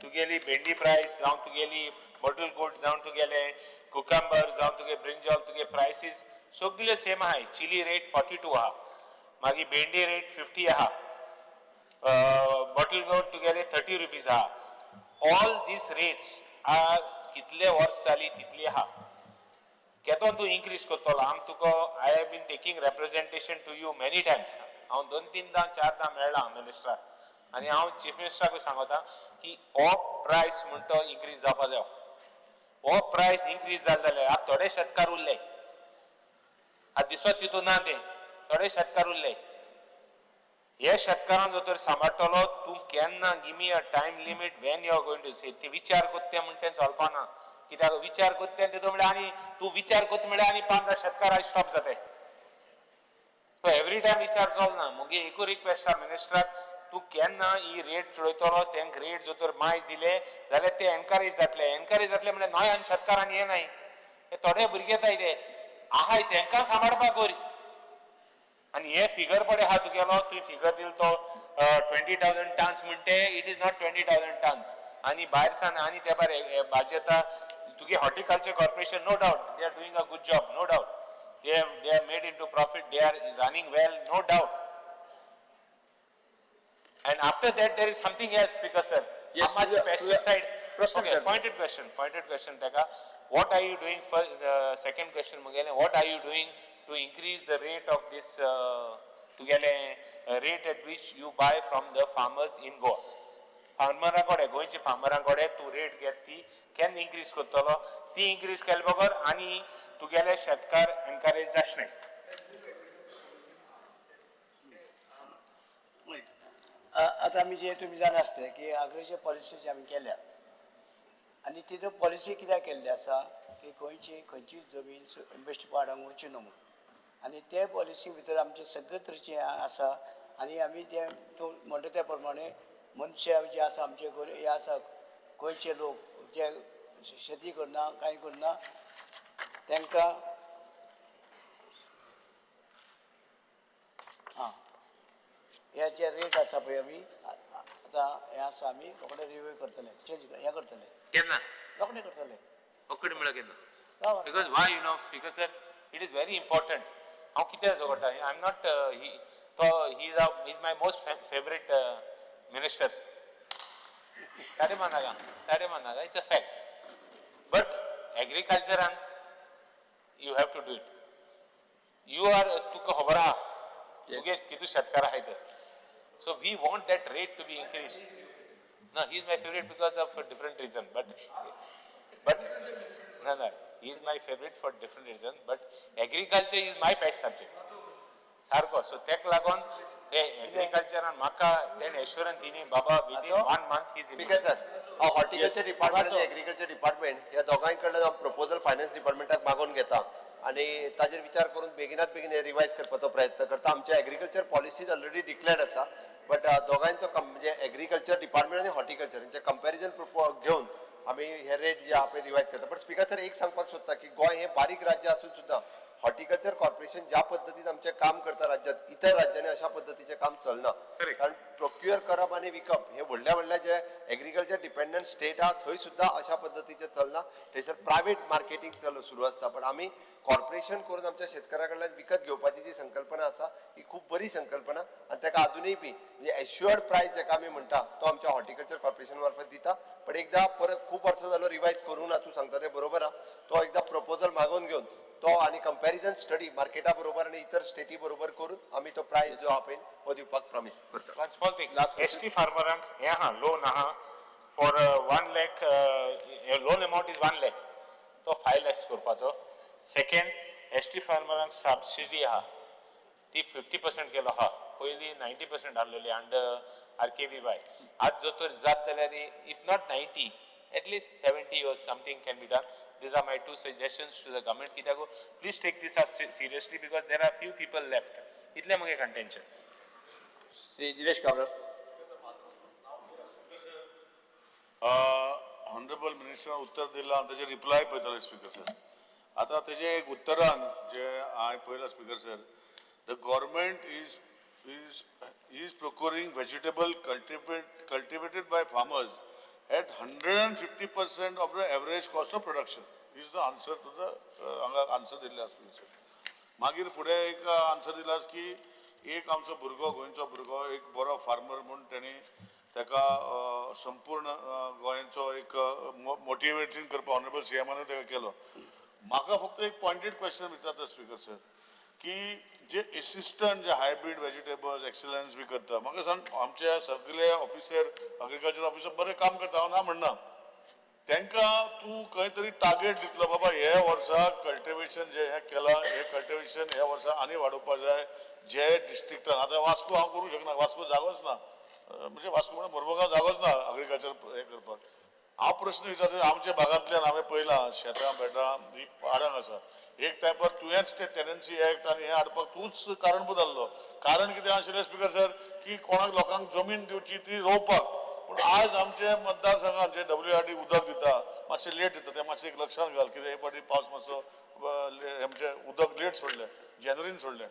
S9: तुगेली भेंडी प्रायस जावं तुगेली बॉटल गोर्ड जावं तुगेले कुकंबर जावं तुगे ब्रिंजॉल, तुगे प्रायसीस सगल्यो सेम आहाय. चिली रेट 42 आहा, मागीर भेंडी रेट 50 आहा, बॉटल गोर्ड तुगेले 30 रुपीज आहा. ऑल these rates are कितले वर्स जाली तितली आहा. केदोन तूं इन्क्रीज करतलो? आम तुका I have been taking representation to you many times. हांव दोन तीनदां चारदां मेळ्ळां मिनिस्टराक आनी हांव चीफ मिनिस्टराकूय सांगता की हो प्रायस म्हणटा तो इन्क्रीज जावपा जाय. हो प्रायस इन्क्रीज जालो जाल्यार आतां थोडे शेतकार उरले, आतां दिसत तितून ना, ते थोडे शेतकार उरले. हे शेतकारांक जर तर सांबाळटलो तूं केन्ना? Give me a time limit when you are going to say. ते विचार करते म्हणटा तें चलपाना. कित्याक विचार करता तेतून म्हळ्यार आनी तूं विचार करता म्हळ्यार आनी 5,000 शेतकार आयज स्टॉप जाताय. सो एवरी टायम विचार चलना. मुगे एकू रिक्वेस्ट आहा मिनिस्टराक, तूं केन्ना ही रेट चोयतलो, तेंक रेट जर तर मायज दिले जाल्यार ते एनकरेज जातले. एनकरेज जातले म्हळ्यार नव्यान शेतकारान येनाय, हे थोडे भुरगे येताय ते आहाय तेंकां सांबाळपाक कर. आनी हे फिगर पळय आहा तुगेलो, तुवें फिगर दिलो तो 20,000 turns म्हणटे, it is not 20,000 tons. आनी भायर सान आनी ते भायर भाजी येता तुगे horticulture corporation, no doubt they are doing a good job, no doubt they are made into profit, they are running well, no doubt. And after that there is something else, Speaker sir.
S2: Yes,
S9: How much pesticide?
S2: Prashna
S9: Okay, pointed question teka. What are you doing for the second question mugele, what are you doing to increase the rate of this tugele rate at which you buy from the farmers in Goa? फार्मरा कडेन, गोंयचे फार्मरां कडेन तूं रेट घेत ती केन्ना इन्क्रीज करतलो? ती इन्क्रीज केले बगर आनी तुगेले शेतकार एनकरेज जाशणे.
S5: आतां आमी जे तुमी जाणा आसतले की एग्रीकल्चर पॉलिसी जी आमी केल्या आनी तितून पॉलिसी कित्याक केल्ली आसा की गोंयची खंयची जमीन बेश्टी पाडांक उरची न्हू म्हणून. आनी ते पॉलिसी भितर आमचे सगळे तरेचे आसा आनी आमी ते तूं म्हणटा त्या प्रमाणे मनशां जे आसा आमचे हे आसा गोंयचे लोक जे शेती करना कांय करना तांकां आं हे जे रेट आसा पळय आमी आतां हें आसा आमी रोखडे रिव्यू करतले, चेंज हें करतले.
S9: केन्ना?
S5: रोखडे करतले.
S9: रोखडे म्हळ्यार केन्ना? Because why you know speaker sir, it is very important. हांव कितें झगडटा, I am not he तो he is my most favourite minister. Tade मानाका, Tade मानाका, it's a fact. But एग्रीकल्चरान you have to do it. You are तुका खबर आहा तुगे कितू शेतकार आहाय ते. So we want that rate to be increase. ना, he is my favourite because of different reason, but ना ना, he is my favourite for different reason, but agriculture is my pet subject सारको. सो तेका लागून ते एग्रीकल्चरान म्हाका तेणें एश्योरन्स दिली बाबा within 1 month is.
S1: Speaker sir, हांव हॉर्टिकल्चर डिपार्टमेंट आनी एग्रीकल्चर डिपार्टमेंट ह्या दोगांय कडल्यान हांव प्रपोजल फायनान्स डिपार्टमेंटाक मागोवन घेता आनी ताजेर विचार करून बेगिनात बेगीन हे रिवायज करपाचो प्रयत्न करता. आमचे एग्रीकल्चर पॉलिसीज ऑलरेडी डिक्लेर्ड आसा, बट दोगांयचो म्हणजे एग्रीकल्चर डिपार्टमेंट आनी हॉर्टिकल्चर हेंचे कंपॅरिजन घेवन आमी हे रेट जे आहा पळय रिवायज करता. बट स्पीकर सर, एक सांगपाक सोदता की गोंय हें बारीक राज्य आसून सुद्दां हॉर्टिकल्चर कॉर्पोरेशन ज्या पद्दतीन आमचें काम करता राज्यांत, इतर राज्यांनी अशा पद्दतीचें काम चलना. कारण प्रोक्युअर करप आनी विकप हे व्हडल्या व्हडल्या जे एग्रीकल्चर डिपेंडंट स्टेट आहा थंय सुद्दां अशा पद्दतीचें चलना. थंयसर प्रायवेट मार्केटींग सुरू आसता. पण आमी कॉर्पोरेशन करून आमच्या शेतकारां कडल्यान विकत घेवपाची जी संकल्पना आसा ही खूब बरी संकल्पना आनी ताका आजुनूय बी म्हणजे एश्युअर्ड प्रायस जेका आमी म्हणटा तो आमच्या हॉर्टिकल्चर कॉर्पोरेशन मार्फत दिता. पण एकदां परत खूब वर्सां जालो रिवायज करूं ना, तूं सांगता तें बरोबर आहा. तो एकदां प्रपोजल मागोवन घेवन तो आनी कंपॅरिजन स्टडी मार्केटा बरोबर आनी इतर स्टेटी बरोबर करून आमी तो प्रायस जो आहा पळय हो दिवपाक प्रॉमीस करता.
S9: One small thing, S T फार्मरांक हें आहा, लोन आहा for 1 lakh, loan amount is 1 lakh, तो 5 लॅक्स करपाचो. सेकेंड, एस टी फार्मरांक सबसिडी आहा ती 50% केलो आहा. पयलीं 90% आहलेली अंडर RKVY. आज जर तर जात जाल्यार if not 90 at least 70 or something can be done. These are my 2 suggestions to the government. कित्याक please take this as seriously because there are few people left. इतलें म्हगे contention.
S2: Shri Dinesh Cabral.
S6: Honourable मिनिस्टरान उत्तर दिलां, ताजेर रिप्लाय पळयताले स्पीकर सर. आतां तेजें एक उत्तरान जे हांवें पळयलां speaker sir, the government is procuring vegetable cultivated by farmers at 150% of the average cost of production is the answer to the हांगा आन्सर दिल्लें आसा स्पीकर सर. मागीर फुडें एक आन्सर दिला की एक आमचो भुरगो, गोंयचो भुरगो एक बरो फार्मर म्हूण तेणी ताका संपूर्ण गोंयचो एक मोटिवेटींग करपाक ऑनरेबल सीएमानूय ताका केलो. म्हाका फक्त एक पॉयंटेड क्वेश्चन विचारता स्पीकर सर की जे एसिस्टंट जे हायब्रीड वेजिटेबल्स एक्सलन्स बी करता, म्हाका सांग आमचे सगळे ऑफिसर एग्रीकल्चर ऑफिसर बरें काम करता, हांव ना म्हणना, तांकां तूं खंय तरी टार्गेट दितलो बाबा हे वर्सा कल्टिवेशन जे हें केलां हें कल्टिवेशन ह्या वर्सा आनी वाडोवपा जाय जे डिस्ट्रिक्टान. आतां वास्को हांव करूंक शकना, वास्को जागोच ना, म्हणजे वास्को म्हणल्यार मुरमुगांव जागोच ना एग्रीकल्चर हें करपाक. हांव प्रश्न विचारता, आमच्या भागांतल्यान हांवें पळयलां शेतां बेटां ही आडांग आसा. एक टायमार तुवेंच ते टेनन्सी एक्ट आनी हें हाडपाक तूंच कारणभूत आसलो. कारण कितें आशिल्लें स्पिकर सर, की कोणाक लोकांक जमीन दिवची ती रोवपाक. पूण आज आमचे मतदारसंघात जे WRD उदक दिता मातशें लेट दिता, तें मातशें एक लक्षांत घाल. कितें हे फावटी पावस मातसो आमचें उदक लेट सोडलें, जानेवारीन सोडलें,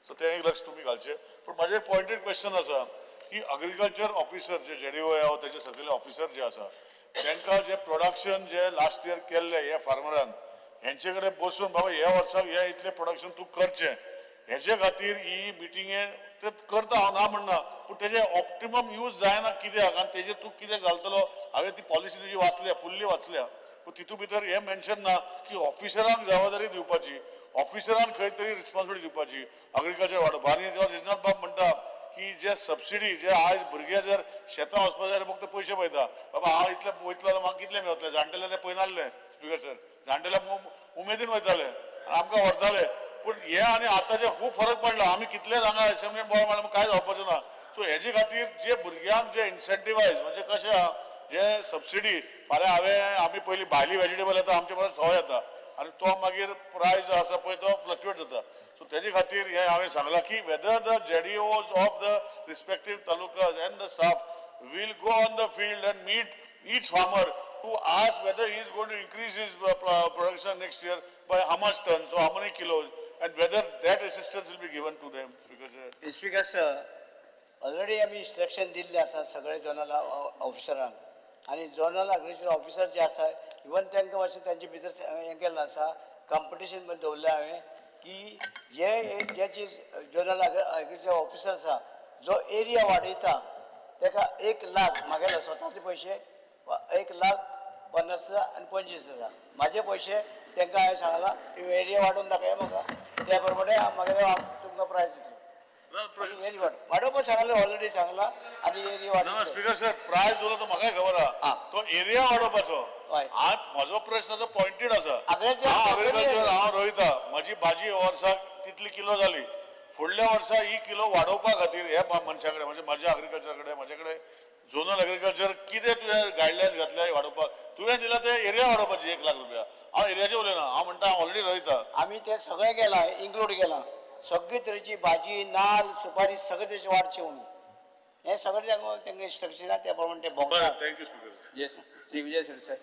S6: सो तें एक लक्ष तुमी घालचें. पूण म्हाजें एक पॉयंटेड क्वेश्चन आसा की अग्रिकल्चर ऑफिसर जे JDO आहा तेजे सगळे ऑफिसर जे आसा तांकां जे प्रोडक्शन जे लास्ट इयर केल्लें हे फार्मरान हेंचे कडेन बसून बाबा ह्या वर्साक हे इतलें प्रोडक्शन तूं करचें हेजे खातीर ही मिटिंगे ते करता, हांव ना म्हणना, पूण तेजें ऑप्टिमम यूज जायना कित्याक आनी तेजें तूं कितें घालतलो. हांवें ती पॉलिसी तुजी वाचल्या, फुल्ली वाचल्या, पूण तितू भितर हें मेन्शन ना की ऑफिसरांक जबाबदारी दिवपाची, ऑफिसरान खंय तरी रिस्पॉन्सिबिलिटी दिवपाची अग्रिकल्चर वाडोवपाक. आनी रिजनाथ बाब म्हणटा की जे सबसिडी जे आयज भुरगे जर शेतां वचपा जाल्यार फक्त पयशे पळयता, बाबा हांव इतले वयतलो जाल्यार म्हाका कितले मेळतले. जाणटेले ते पळयनासले स्पिकर सर, जाणटेले उमेदीन वयताले आनी आमकां व्हरताले. पूण हे आनी आतांचे खूब फरक पडला. आमी कितलेच हांगा एसेंब्लीन बोवाळ मारल्यार कांय जावपाचें ना. सो हेजे खातीर जे भुरग्यांक जे इन्सेंटिवायज म्हणजे कशें आहा जे सबसिडी फाल्यां हांवें आमी पयलीं भायली वेजिटेबल येता आमचे परस सवाय येता आनी तो मागीर प्रायस आसा पळय तो फ्लक्चुएट जाता. सो तेजे खातीर हें हांवें सांगलां की whether the JDOs of the respective talukas and the staff will go on the field and meet each farmer to ask whether he is going to increase his production next year by how much tons or how many kilos, and whether that assistance will be given to them. Because
S5: Speaker sir, already आमी इन्स्ट्रक्शन दिल्लें आसा सगळे झोनल ऑफिसरांक आनी झोनल एग्रीकल्चर ऑफिसर जे आसा इवन तांकां मातशें तांचे भितर हें केल्लें आसा, कॉम्पिटिशन पण दवरलें हांवें की जे जे चीज झोनल एग्रीकल्चर ऑफिसर आसा जो एरिया वाडयता ताका 1 लाख मागेले स्वताचे पयशे 1,50,000 आनी 25,000 म्हाजे पयशे तांकां हांवें सांगलां एरिया वाडोवन दाखया म्हाका, त्या प्रमाणे मागीर हांव तुमकां प्रायज दितलो. वाडोवपा सांगलें ऑलरेडी सांगलां आनी एरिया वाडोवप.
S6: स्पिकर सर, प्रायज उरलो तो म्हाकाय खबर आहा, तो एरिया वाडोवपाचो. म्हजो प्रश्न तो पॉयंटेड आसा. हांव एग्रीकल्चर हांव रोयता, म्हजी भाजी वर्साक तितली किलो जाली, फुडल्या वर्सा ही किलो वाडोवपा खातीर ह्या मनशा कडेन म्हणजे म्हाज्या एग्रीकल्चर कडेन म्हजे कडेन झोनल एग्रीकल्चर कितें तुवें गायडलायन्स घातल्या वाडोवपाक, तुवें दिला ते एरिया वाडोवपाची 1 लाख रुपया. हांव एरियाचें उलयना, हांव म्हणटा हांव ऑलरेडी रोयता.
S5: आमी ते सगळें केलां, इन्क्लूड केलां, सगळे तरेची भाजी नाल सुपारी सगळे तरेची वाडची म्हणून हें सगळें तांकां इन्स्ट्रक्शन आहा त्या प्रमाणे ते भोंवता.
S6: Thank you speaker.
S2: Yes, Shri Vijay Sardesai.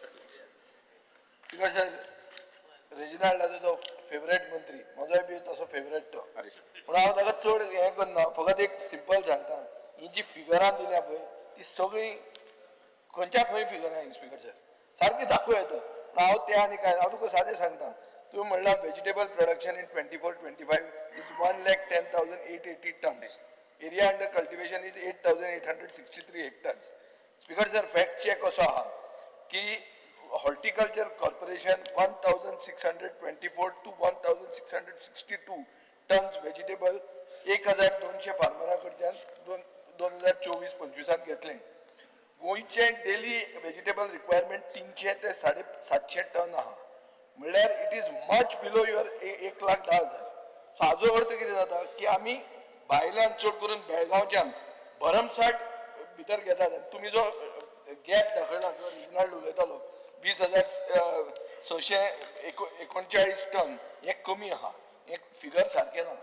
S3: Speaker sir, रेजिनाल्डाचो तो फेवरेट मंत्री, म्हजोय बी तसो फेवरेट तो, पूण हांव ताका चड हें करना, फकत एक सिंपल सांगता, ही जी फिगरां दिल्या पळय ती सगळीं खंयच्या खंय फिगरां स्पिकर सर सारकी दाखोवं येता. पूण हांव तें आनी कांय हांव तुका सादें सांगता, तुवें म्हणलां vegetable production in 24-25 is 1,10,880 tons, area under cultivation is 8,863 hectares. Speaker sir, fact check असो आहा की horticulture corporation 1,624 to 1,662 tons vegetable 1,200 फार्मरां कडच्यान 2024-25 घेतलें. गोंयचें डेली वेजिटेबल रिक्वायरमेंट 300 ते 750 टन आहा, म्हणल्यार it is much below your 1,10,000. So हाजो अर्थ कितें जाता की आमी भायल्यान चड करून बेळगांवच्यान भरमसाठ भितर घेतात. आनी तुमी जो गॅप दाखयला किंवा रिजनाल्ड उलयतालो 20,639 टन हें कमी आहा, हें फिगर सारकें ना,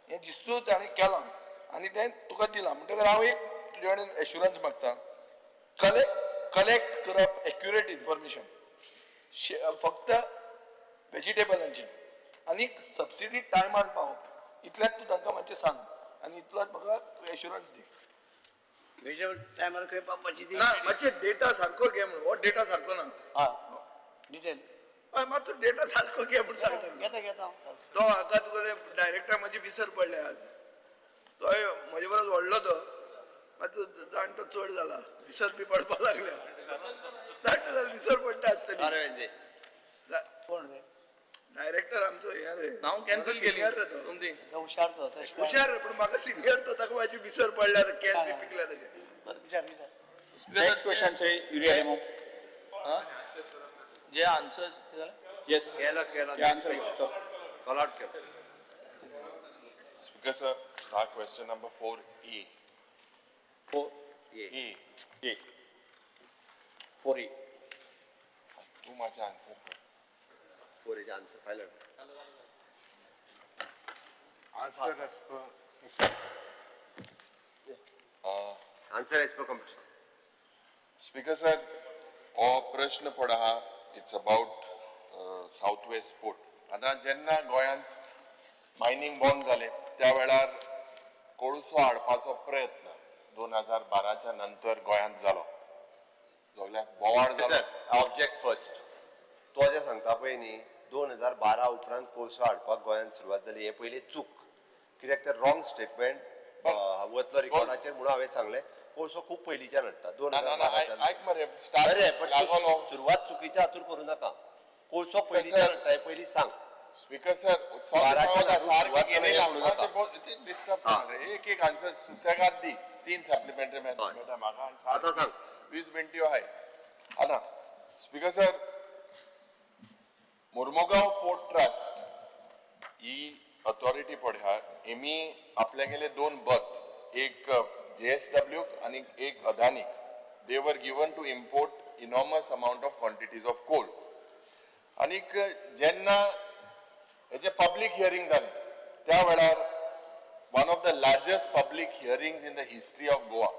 S3: हें दिस्तूच ताणें केलां आनी तें तुका दिलां. म्हणटकर हांव एक तुजे कडेन एश्युरन्स मागता, कलेक्ट करप एक्युरेट इन्फॉर्मेशन फक्त वेजिटेबलांचें आनी सबसिडी टायमार पावप, इतल्यात तूं तांकां मातशें सांग आनी इतलोच म्हाका तूं एश्युरन्स दी.
S5: वेजिटेबल टायमार खंय पावपाची ती
S3: ना मातशें डेटा सारको घे म्हणून, हो डेटा सारको ना.
S5: हां डिटेल
S3: हय, मात तूं डेटा सारको घे म्हूण सांगता.
S5: घेता घेता
S3: तो हाका तुका ते डायरेक्टर म्हाजी विसर पडल्या आज, तोय म्हजे बरोबर व्हडलो तो, मात जाणटो चड जाला, विसर बी पडपाक लागल्या, जाणटो जाला विसर पडटा आसतली.
S5: कोण रे
S3: डायरेक्टर आमचो हे रे,
S7: हांव कॅन्सल केली
S3: सिनियर रे तो,
S5: हुशार तो,
S3: हुशार रे, पूण म्हाका सिनियर तो, ताका म्हाजी विसर पडल्या, केस बी पिकल्या ताजे.
S5: विचार विचार.
S2: Next question Shri Yuri Alemao.
S7: जे आन्सर्स
S2: येस,
S1: केलो केलो
S2: answer
S1: call out केलो.
S8: Speaker sir, star question number 4A.
S2: 4A.
S8: A.
S2: 4A.
S10: तूं म्हाजें आन्सर कर.
S1: 4 हेजे answer final.
S10: Answer as per
S1: Answer as per computer.
S10: Speaker sir, हो प्रश्न पड आहा, it's about South West Port. आतां जेन्ना गोंयांत मायनींग बंद जालें त्या वेळार कोळसो हाडपाचो प्रयत्न 2012च्या नंतर गोंयांत जालो, सगल्याक बोवाळ जालो.
S1: Sir, object first. तो जें सांगता पळय न्ही, 2012 उपरांत कोळसो हाडपाक गोंयांत सुरवात जाली, हें पयलीं चूक. कित्याक तर रॉंग स्टेटमेंट वतलो रिकॉर्डाचेर म्हणून हांवें सांगलें. कोळसो खूब पयलींच्यान हाडटा, दोन
S10: ना
S1: हजार
S10: ना ना
S1: बाराच्यान.
S10: आयक मरे, स्टार्ट
S1: बरें, पण
S10: लागलो.
S1: सुरवात चुकीच्या हातूर करूं नाका. कोळसो पयलींच्यान हाडटा हें पयलीं सांग.
S10: स्पीकर सर,
S1: बाराच्या सुरवात केली म्हणू नाका.
S10: डिस्टर्ब. एक एक आन्सर सुसेगाद दी. 3 सप्लिमेंटरी मेळटा म्हाका.
S1: आतां सांग.
S10: 20 मिनट्यो आहाय. आतां speaker sir, Mormugao Port Trust ही अथॉरिटी पळय आहा, हेमी आपल्यागेले 2 बर्थ, एक JSW आनी एक अदानीक, they were given to import enormous amount of quantities of coal. आनीक जेन्ना हेजे पब्लीक हियरींग जालें त्या वेळार one of the largest public hearings in the history of Goa,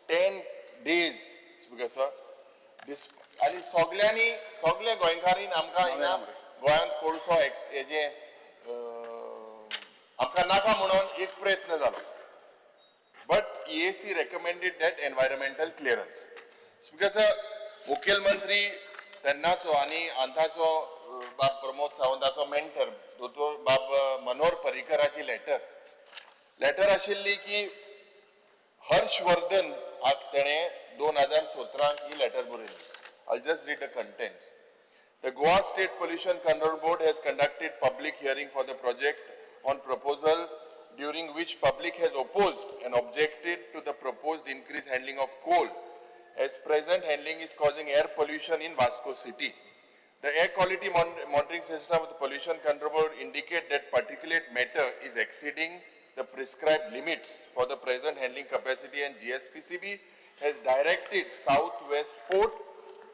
S10: 10 days, speaker sir. आनी सगल्यांनी, सगल्या गोंयकारांनी आमकां हिंगा गोंयांत कोळसो हेजे आमकां नाका म्हणून एक प्रयत्न जालो. But EAC recommended that environmental clearance. Speaker sir, मुखेलमंत्री तेन्नाचो आनी आतांचो बाब प्रमोद सावंताचो मेंटर दोतोर बाब मनोहर पर्रीकराची लेटर आशिल्ली की हर्षवर्धन तेणें 2017 ही लेटर बरयली. I just read the contents. The Goa State Pollution Control Board has conducted public hearing for the project on proposal during which public has opposed and objected to the proposed increased handling of coal, as present handling is causing air pollution in Vasco city. The air quality monitoring system of the Pollution Control Board indicate that particulate matter is exceeding the prescribed limits for the present handling capacity, and GSPCB has directed South West Port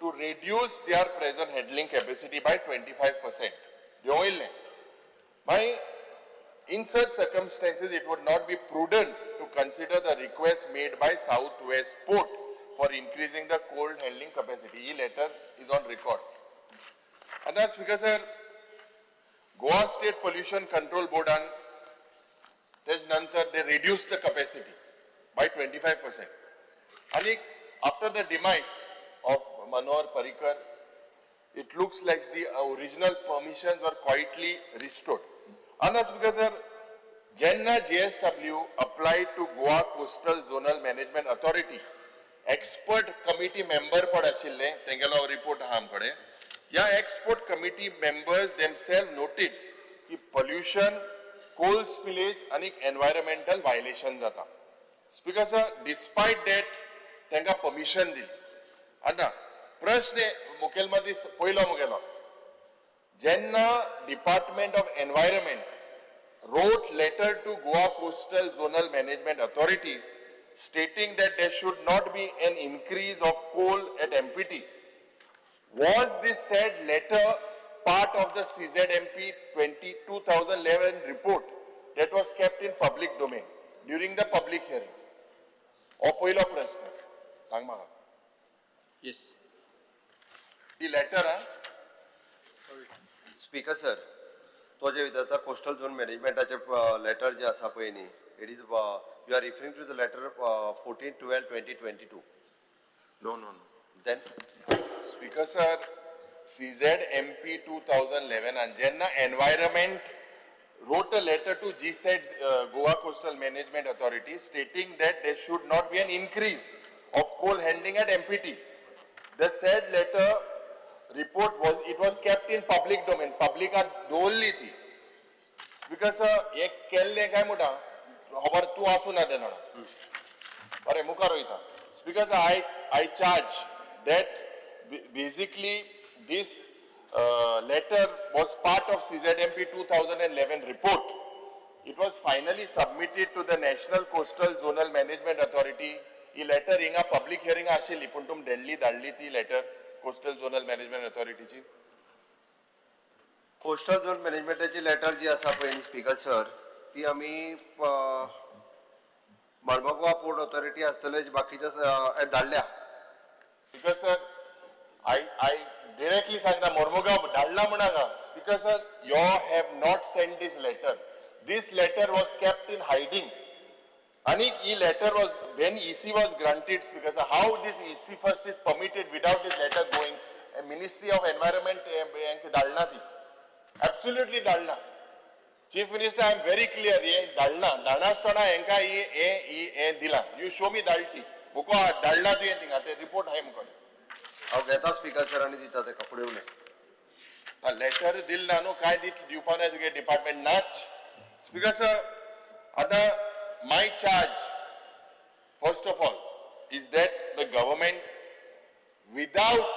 S10: to reduce their present handling capacity by 25%. In such circumstances, it would not be prudent to consider the request made by South West Port for increasing the coal handling capacity. E letter is on record. And that's because, sir, Goa State Pollution Control Board and they reduced the capacity by 25%. And after the demise of Manohar Parrikar, it looks like the original permissions were quietly restored. And that's because, sir, Jenna JSW applied to Goa Coastal Zonal Management Authority, expert committee member pad ashille, tengelo report aha amkade. Ya expert committee members themselves noted ki pollution, coal spillage and environmental violation jata. Speaker sir, despite that, tenka permission dili. आता प्रश्न मुखेलमंत्री पयलो मुगेलो, जेन्ना Department of Environment wrote letter to Goa Coastal Zonal Management Authority stating that there should not be an increase of coal at MPT, was this said letter part of the CZMP 2011 report that was kept in public domain during the public hearing? हो पयलो प्रश्न, सांग म्हाका.
S2: Yes.
S10: ती लेटर हा.
S1: स्पीकर सर, तो जे विचारता कोस्टल झोन मॅनेजमेंटाचे लेटर जे आसा पळय न्ही, it is you are referring to the letter 14/12/2022.
S10: No, no, no.
S1: Then
S10: speaker sir, CZMP 2011 आनी जेन्ना environment wrote a letter to GSET, Goa Coastal Management Authority, stating that there should not be an increase of coal handling at MPT. The said letter report was, it was kept in public domain. Public दवरली ती. Speaker sir, हें केल्लें काय म्हणटा खबर तूं आसूं ना तेन्ना, बरें मुखार वयता. Speaker sir, I charge that basically this letter was part of CZMP 2011 report. It was finally submitted to the National Coastal Zonal Management Authority. He letter हिंगा पब्लिक हियरिंग आशिल्ली, पूण तुमी धाडली ती लेटर. कोस्टल झोनल मॅनेजमेंट ऑथॉरिटीची?
S1: कोस्टल झोन मॅनेजमेंटाची लेटर जी आसा पळय न्ही स्पीकर सर, ती आमी मर्मगोवा पोर्ट ऑथॉरिटी आसतले, बाकीच्या धाडल्या.
S10: Speaker sir, I directly सांगता, मोर्मुगांव धाडला म्हणाका. Speaker sir, you have not send this letter. This letter was kept in hiding. आनी ही letter was when EC was granted. Speaker sir, how this EC first is permitted without this letter going? Ministry of Environment हेंक धाडना ती, absolutely धाडना. Chief Minister, I am very clear. हे धाडना, धाडनासतना हेंकां ही हे हे दिला. You show me धाडली ती मुको, धाडला तुवें थिंगा, ते रिपोर्ट आहाय मुकोडे.
S1: हांव घेता स्पीकर सर आनी दिता तेका फुडें उलय.
S10: लेटर दिल ना न्हू, काय दित दिवपा ना तुगे डिपार्टमेंट नाच. स्पीकर सर, आतां my charge first of all is that the government without,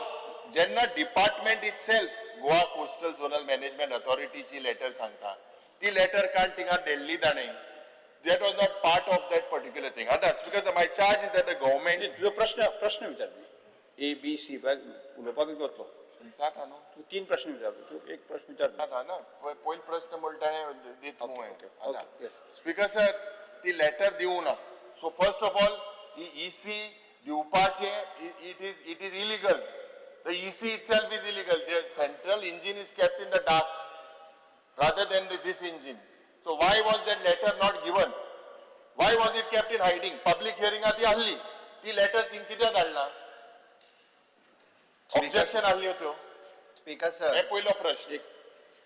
S10: जेन्ना department itself Goa Coastal Zonal Management ऑथॉरिटीची letter सांगता, ती लेटर काण थिंगा धाडली ताणें? That was not part of that particular thing. आतां because my charge is that the government
S2: तुजो प्रश्न प्रश्न विचार. ए बी सी उलोवपाक वतलो.
S10: जाता न्हू.
S2: तूं तीन प्रश्न विचार, तूं एक प्रश्न विचार.
S10: जाता ना, पयलो प्रश्न म्हणटा दीत.
S2: Okay.
S10: Speaker sir, ती लेटर दिवं ना. So first of all he EC दिवपाचे it is illegal. The EC itself is illegal. The central engine is kept in the dark rather than this engine. So why was that letter not given? Why was it kept in hiding? Public hearing ती आहली, ती लेटर तिन कित्याक धाडना? ऑब्जेक्शन आहल्यो त्यो.
S1: स्पीकर सर,
S10: हे पयलो प्रश्न.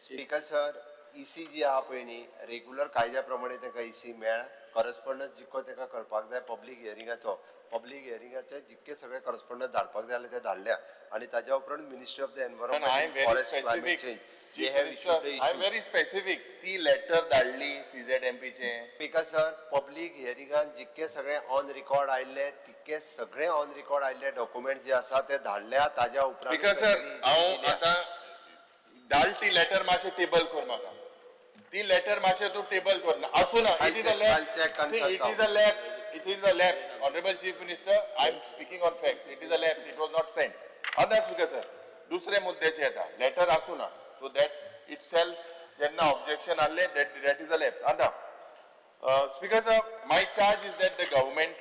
S1: स्पीकर सर, इसी जी आहा पळय न्ही, रेगुलर कायद्या प्रमाणे तांकां इसी मेळ. करस्पॉन्डन्स जितको तांकां करपाक जाय पब्लीक हियरिंगाचो, पब्लीक हियरिंगाचे जितके सगळे करस्पॉन्डन्स धाडपाक जाय जाल्यार ते धाडल्या आनी ताज्या उपरांत Ministry of the
S10: I am
S1: Environment,
S10: very
S1: Forest, Climate
S10: specific.
S1: Change, they have issued the
S10: I am very specific. ती लेटर धाडली सीझेडएमपीचे?
S1: स्पीकर सर, पब्लीक हियरिंगान जितके सगळे ऑन रिकॉर्ड आयिल्ले, तितके सगळे ऑन रिकॉर्ड आयिल्ले डॉक्युमेंट जे आसा ते धाडल्या. ताज्या उपरांत
S10: स्पीकर सर, हांव आतां धाड ती लेटर, मातशें टेबल कर म्हाका. ती लेटर मातशें तूं टेबल कर. आसूं ना, it is a
S1: I'll check and
S10: lapse. It is a lapse, it is a lapse. Honourable Chief Minister, I am speaking on facts. It is a lapse, it was not sent. आतां स्पीकर सर, दुसरे मुद्द्याचे येता. लेटर आसूं ना, सो that it self जेन्ना ऑब्जेक्शन आहलें, that is a lapse. आतां Speaker sir, my charge is that the government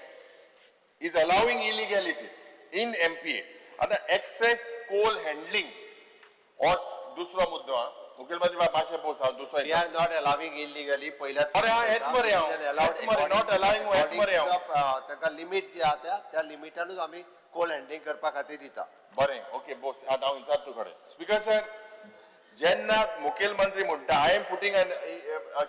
S10: is allowing illegalities in MPA. आता excess coal handling or दुसरो मुद्दो हा, मुखेलमंत्री बाब, मातशें बोस, हांव दुसरो.
S1: We are not allowing illegally पहिल्या.
S10: अरे हा, हेच मरे हांव. हेच मरे, not allowing, हेच मरे हांव.
S1: तांकां लिमीट जी आहा, त्या लिमिटानूच आमी कोल हँडलिंग करपा खातीर दिता.
S10: बरें, ओके, बोस. आतां हांव विचारता तुकडे. स्पीकर सर, जेन्ना मुखेलमंत्री म्हणटा, I am putting a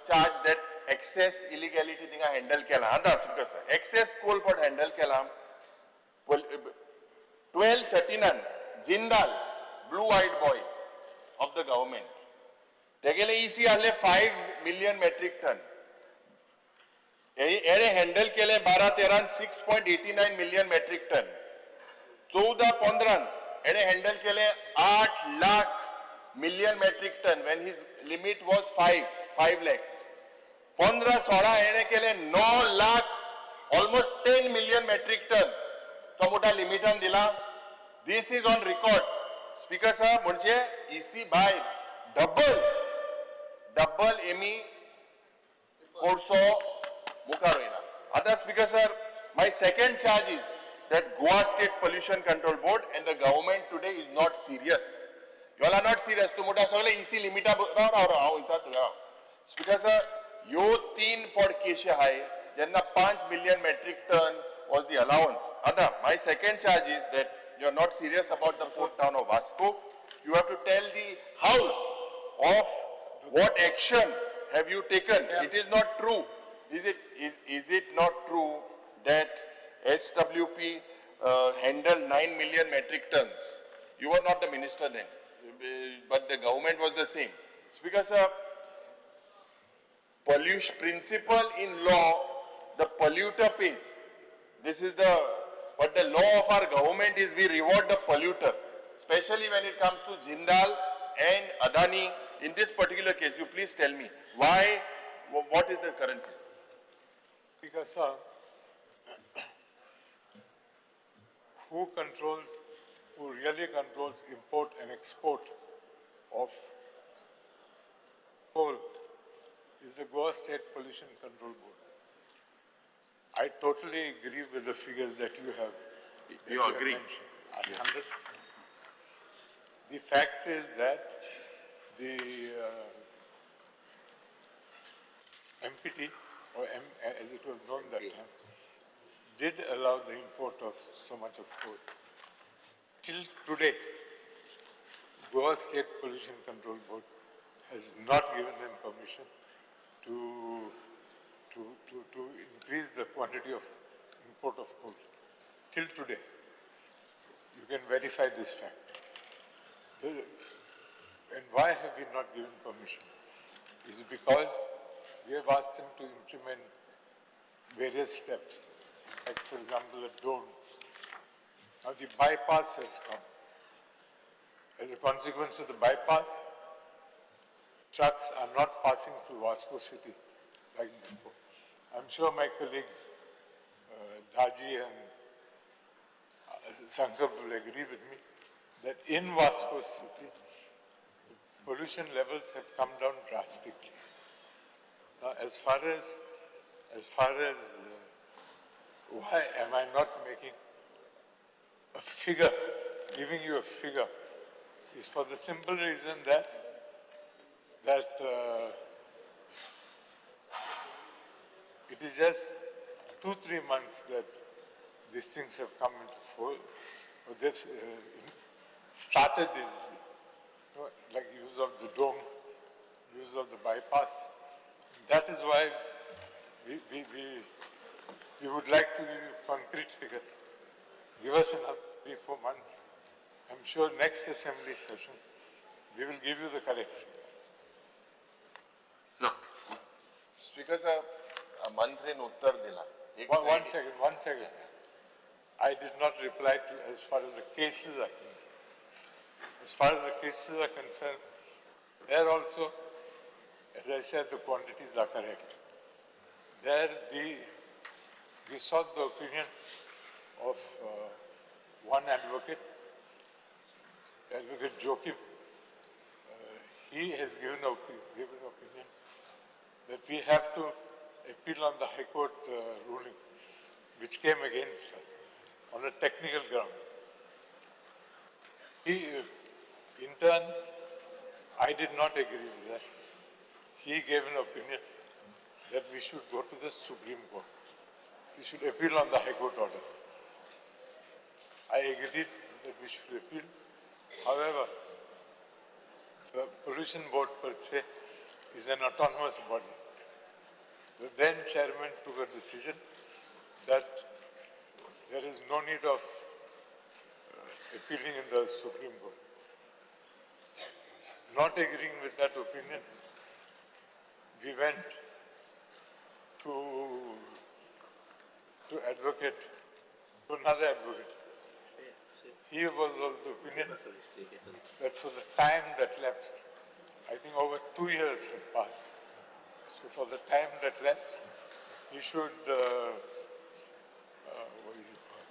S10: charge that excess illegality थिंगा हँडल केला. आतां speaker sir, excess coal pot handle केला 12-13. Jindal, blue eyed boy of the government, तेगेले इसी आहले 5 मिलियन मेट्रीक टन. हेणे हँडल केले 12-13 6.89 million metric ton. 14-15 हेणे हँडल केले 8 lakh million metric ton when his limit was 5 lakhs. 15-16 हेणे केले 9 lakh, almost 10 million metric ton. तो मोठा लिमिटान दिला. This is on record, Speaker sir. म्हणजे इसी भायर डबल डबल एमी कोळसो मुखार वयना. आतां Speaker sir, my second charge is that Goa State Pollution Control Board and the government today is not serious. You are not serious. तूं म्हणटा सगळे इसी लिमिटा. राव राव राव, हांव विचारता तुका, राव. स्पीकर सर, ह्यो तीन पड केशी आहाय जेन्ना 5 million metric ton was the allowance. आतां my second charge is that you are not serious about the port town of Vasco. You have to tell the house of what action have you taken. It is not true. Is it not true that SWP handled 9 million metric tons? You were not the minister then, but the government was the same. Speaker sir, pollution principle in law, the polluter pays. This is the, but the law of our government is we reward the polluter, especially when it comes to Jindal and Adani. In this particular case, you please tell me why, what is the current case?
S11: Speaker, sir, who controls who really controls import and export of coal is the Goa State Pollution Control Board. I totally agree with the figures that you have. That
S10: You
S11: have
S10: agree?
S11: mentioned. 100%. The fact is that the MPT, or M, as it was known that time, did allow the import of so much of coal. Till today, Goa State Pollution Control Board has not given them permission to increase the quantity of import of coal. Till today, you can verify this fact. And why have we not given permission? Is because we have asked them to implement various steps, like for example, a dome. Now the bypass has come. As a consequence of the bypass, trucks are not passing through Vasco city like before. I'm sure my colleague Daji and Sankalp will agree with me that in Vasco city, the pollution levels have come down drastically. Now, as far as why am I not making a figure, giving you a figure, is for the simple reason that it is just 2-3 months that these things have come into force, or they've started this, you know, like use of the dome, use of the bypass. That is why we would like to give you concrete figures. Give us another 3-4 months. I'm sure next assembly session, we will give you the correct figures.
S10: No. Speaker sir, मंत्रीन उत्तर दिला.
S11: One second. I did not reply to as far as the cases are concerned. As far as the cases are concerned, there also, as I said, the quantities are correct. There we sought the opinion of one advocate, Advocate Joachim. He has given opinion that we have to appeal on the High Court ruling, which came against us on a technical ground. He, in turn, I did not agree with that. He gave an opinion that we should go to the Supreme Court. We should appeal on the High Court order. I agreed that we should appeal. However, the Pollution Board per se is an autonomous body. The then chairman took a decision that there is no need of appealing in the Supreme Court. Not agreeing with that opinion, we went to advocate, to another advocate. He was of the opinion that for the time that lapsed, I think over 2 years had passed. So for the time that lapsed, he should, what do you call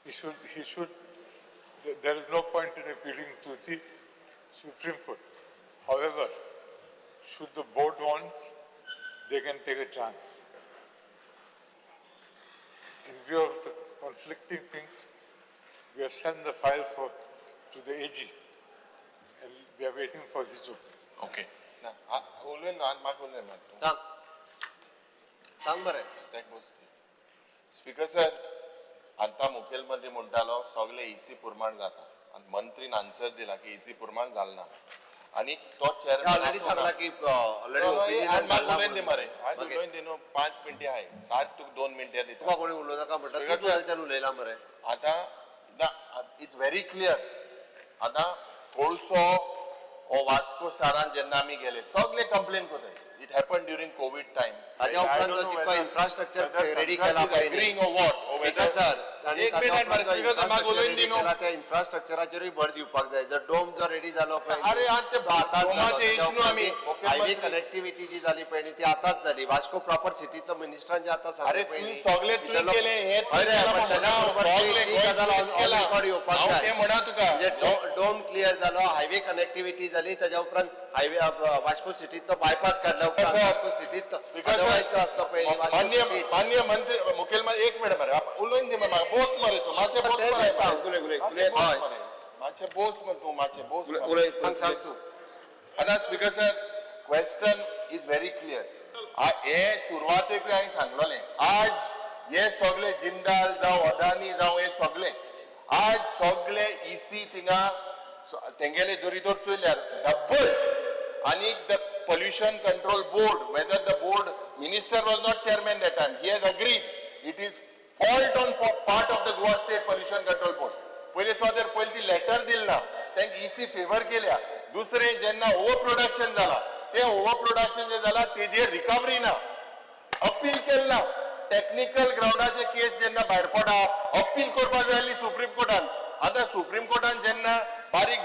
S11: it? He should, there is no point in appealing to the Supreme Court. However, should the board want, they can take a chance. In view of the conflicting things, we have sent the file to the AG, and we are waiting for his opinion.
S10: Okay. Speaker sir, आता मुखेलमंत्री म्हणटालो सगळे ईसी प्रमाण जाता आनी मंत्रीन आन्सर दिला की ईसी प्रमाण जालें ना आनी तो चेअरमॅन
S1: ऑलरेडी सांगला की ऑलरेडी ओपिनियन
S10: उलयन दी मरे उलयन दी न्हू 5 मिनटां आहाय सात तुका 2 मिनटां दिता
S1: तुका कोणी उलोवं नाका म्हणटा तूं थंयच्यान उलयला मरे.
S10: आतां ना it's very clear. आतां कोळसो ओ वास्को शारान जेन्ना आमी गेले सगळे कंप्लेन करताय It happen during COVID time.
S1: ताज्या उपरांत जो जितको इन्फ्रास्ट्रक्चर रेडी केला पळय
S10: agreeing or what
S1: speaker sir तांणी
S10: एक
S1: ताज्या
S10: मिनिट
S1: उपरांत जो
S10: मरे स्पीकर सर म्हाका
S1: इन्फ्रास्ट्रक्चर
S10: उलोवन
S1: रेडी
S10: दी न्हू.
S1: केला त्या इन्फ्रास्ट्रक्चराचेरूय भर दिवपाक जाय. जर डोम जर रेडी जालो पळय
S10: अरे, आनी ते
S1: तो आतांच जालो.
S10: डोमाचे
S1: ताज्या
S10: issue न्हू आमी.
S1: उपरांत हायवे कनेक्टिव्हिटी जी जाली पळय न्ही ती आतांच जाली. वास्को प्रॉपर सिटींतलो मिनिस्टरान जे आतां
S10: अरे,
S1: सांगलें पळय
S10: तुवें
S1: न्ही,
S10: सगळें तुवें
S1: भितरलो-
S10: केलें, हें तुवें
S1: हय रे,
S10: केलां,
S1: पण
S10: पण
S1: ताज्या
S10: म्हणा,
S1: बरोबर
S10: सगळें
S1: ती गजाल
S10: गोंय
S1: ऑन
S10: केलां.
S1: रिकॉर्ड येवपाक
S10: हांव
S1: जाय.
S10: तें म्हणा तुका.
S1: म्हणजे डोम क्लियर जालो, हायवे कनेक्टिव्हिटी जाली, ताज्या उपरांत हायवे वास्को सिटींतलो बायपास काडल्या उपरांत
S10: सर,
S1: वास्को सिटींत
S10: स्पीकर
S1: अदरवायज तो आसलो पळय न्ही, वास्को
S10: मान्य
S1: सिटींत.
S10: मान्य मंत्री मुखेलमंत्री एक मिनिट मरे उलोवन दी मरे म्हाका बोस मरे तूं मातशें बोस
S1: तें
S10: मरे
S1: सांग.
S2: उलय, उलय,
S10: मातशें बोस
S1: हय.
S10: मरे मातशें बोस मरे तूं मातशें बोस मरे.
S2: उलय.
S1: सांग सांग तूं.
S10: आतां speaker sir, question is very clear. हे सुरवातेक हांवें सांगलोलें, आज हे सगळे जिंदाल जावं अदानी जावं हे सगळे आज सगळे इसी थिंगा तेंगेले जरी तर चोयल्यार डब्बल. आनी the pollution control board, whether the board minister was not chairman that time, he has agreed it is fault on part of the Goa state pollution control board. पयले सुवातेर पयली ती लेटर दिल ना, तांकां इसी फेवर केल्या. दुसरें जेन्ना ओवर प्रोडक्शन जाला, ते ओवर प्रोडक्शन जे जाला तेजेर रिकवरी ना, अपील केलें ना. टेक्निकल ग्रावंडाचे केस जेन्ना भायर पडा, अपील करपाक जाय आसली सुप्रीम कोर्टान. आतां सुप्रीम कोर्टान जेन्ना बारीक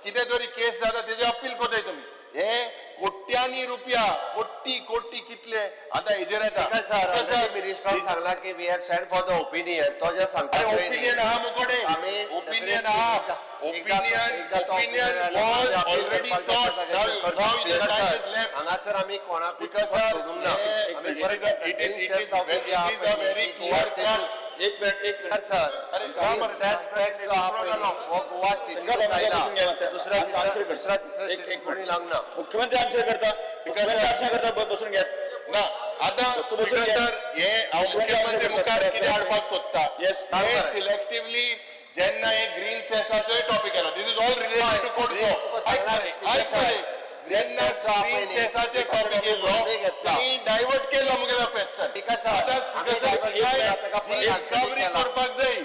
S10: कितें तरी केस जाता तेजेर अपील करताय तुमी. हे कोट्यांनी रुपया, कोटी कोटी कितले आतां हेजेर येता.
S1: स्पीकर सर, ऑलरेडी मिनिस्टरान सांगला की we have send for the opinion. तो जे सांगता
S10: अरे
S1: पळय न्ही,
S10: ओपिनियन आहा मुकोडे,
S1: आमी
S10: ओपिनियन आहा,
S1: एकदा
S10: ओपिनियन
S1: एकदा तो
S10: ओपिनियन
S1: opinion आयलो,
S10: वॉज
S1: आमी appeal
S10: already
S1: करपाक
S10: सॉट.
S1: जाता ताजेर करता.
S10: Now the
S1: speaker
S10: time
S1: sir,
S10: is left.
S1: हांगासर आमी कोणाकूच
S10: स्पीकर सर,
S1: सोडूंक ना. आमी परत
S10: it is it is it is a very clear cut.
S2: एक मिनिट, एक मिनिट.
S1: सर,
S10: अरे, सांग बरं.
S1: सेस टॅक्स जो आहा पळय न्ही, हो गोवा स्टेटीक आयला. दुसऱ्या तिसऱ्या दुसऱ्या तिसऱ्या
S2: एक
S1: स्टेटीक
S2: एक
S1: कोणी
S2: मिनिट.
S1: लागना.
S2: मुख्यमंत्री आन्सर करता, मुख्यमंत्री आन्सर करता, बसून घ्या.
S10: ना आतां
S2: तूं बसून
S10: स्पीकर
S2: घे.
S10: सर, हे हांव मुख्यमंत्री मुखार कितें हाडपाक सोदता,
S2: Yes.
S10: हे सिलेक्टिवली जेन्ना हे ग्रीन सेसाचोय टॉपिक आयलो, this is all related to कोडसो.
S1: तुका
S10: आयक
S1: सांगला
S10: मरे,
S1: स्पीकर
S10: आयक
S1: सर,
S10: मरे.
S1: ग्रीन
S10: जेन्ना
S1: सेस जो आहा
S10: ग्रीन
S1: पळय न्ही,
S10: सेसाचे
S1: ताचेर
S10: टॉपिक
S1: आमी
S10: येयलो,
S1: survey घेतला.
S10: तुमी डायवर्ट केलो मुगेलो क्वेश्चन.
S1: स्पीकर सर,
S10: आतां
S1: आमी
S10: स्पीकर सर,
S1: divert केला, ताका परत answer
S10: recovery
S1: केला.
S10: करपाक जाय.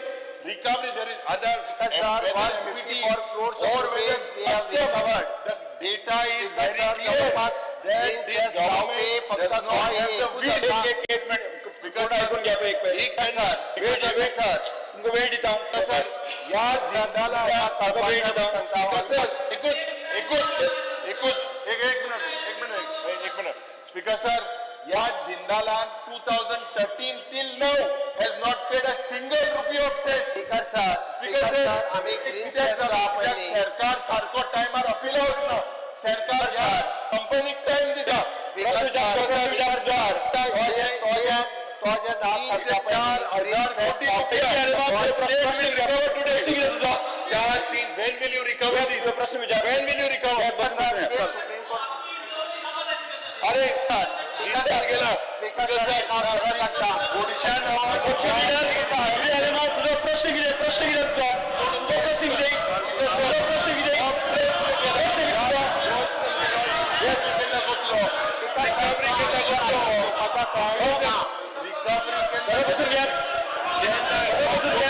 S10: Recovery there is other
S1: Speaker sir, 154 crores of rupees we have recovered.
S10: The data is
S1: Speaker
S10: very
S1: sir,
S10: clear
S1: जवळपास
S10: that
S1: green
S10: this
S1: cess लावपी
S10: government
S1: फक्त
S10: does not
S1: Goa
S10: have
S1: हे
S10: the
S1: एकूच
S10: will.
S1: आसा.
S2: एक एक एक मिनिट,
S10: Speaker
S2: पूर्ण
S10: sir,
S2: ऐकून घ्या एक मिनिट.
S10: एक मिनिट.
S2: वेळ
S1: स्पीकर सर,
S2: तुमकां वेळ दिता हांव.
S10: सर, ह्या जिंदाला
S2: तुमकां वेळ दिता.
S10: स्पीकर सर, एकूच एकूच एकूच एक एक मिनिट, एक मिनिट, एक मिनिट. स्पीकर सर, ह्या जिंदालान 2013 till now has not paid a single rupee of cess.
S1: Speaker sir,
S10: speaker
S1: speaker
S10: sir,
S1: sir, आमी ग्रीन
S10: कित्याक
S1: सेस जो
S10: जाता?
S1: आहा पळय
S10: कित्याक
S1: न्ही,
S10: सरकार सारको टायमार अपिला वचना. सरकार
S1: स्पीकर
S10: ह्या
S1: सर.
S10: कंपनीक टायम दिता.
S1: स्पीकर सर, स्पीकर सर, तो जे नाम
S10: तीन
S1: सांगता
S10: ते
S1: पळय
S10: चार
S1: न्ही, ग्रीन
S10: हजार
S1: सेस
S10: कोटी
S1: लावपी
S10: रुपया
S1: Goa
S10: state will recover today. चार तीन, when will you recover this?
S2: प्रश्न विचार.
S10: When will you recover?
S1: Sir, ते सुप्रीम कोर्ट.
S10: अरे,
S1: स्पीकर
S10: जिंदाल
S1: सर,
S10: गेला.
S1: स्पीकर सर, एक हांव सरळ सांगता.
S10: गोडशा नांवान
S2: अरे माव, तुझो प्रश्न कितें? प्रश्न कितें तुझो? तुझो प्रश्न कितें? तुझो प्रश्न कितें? प्रश्न कितें तुझो?
S10: Yes, केन्ना कोतलो? रिकवरी केन्ना कोतलो?
S1: घेवपाच्या तयारी ना.
S10: रिकवरी केन्ना
S2: सगळे बसून घ्या.
S10: जेन्ना
S2: बसून घ्या.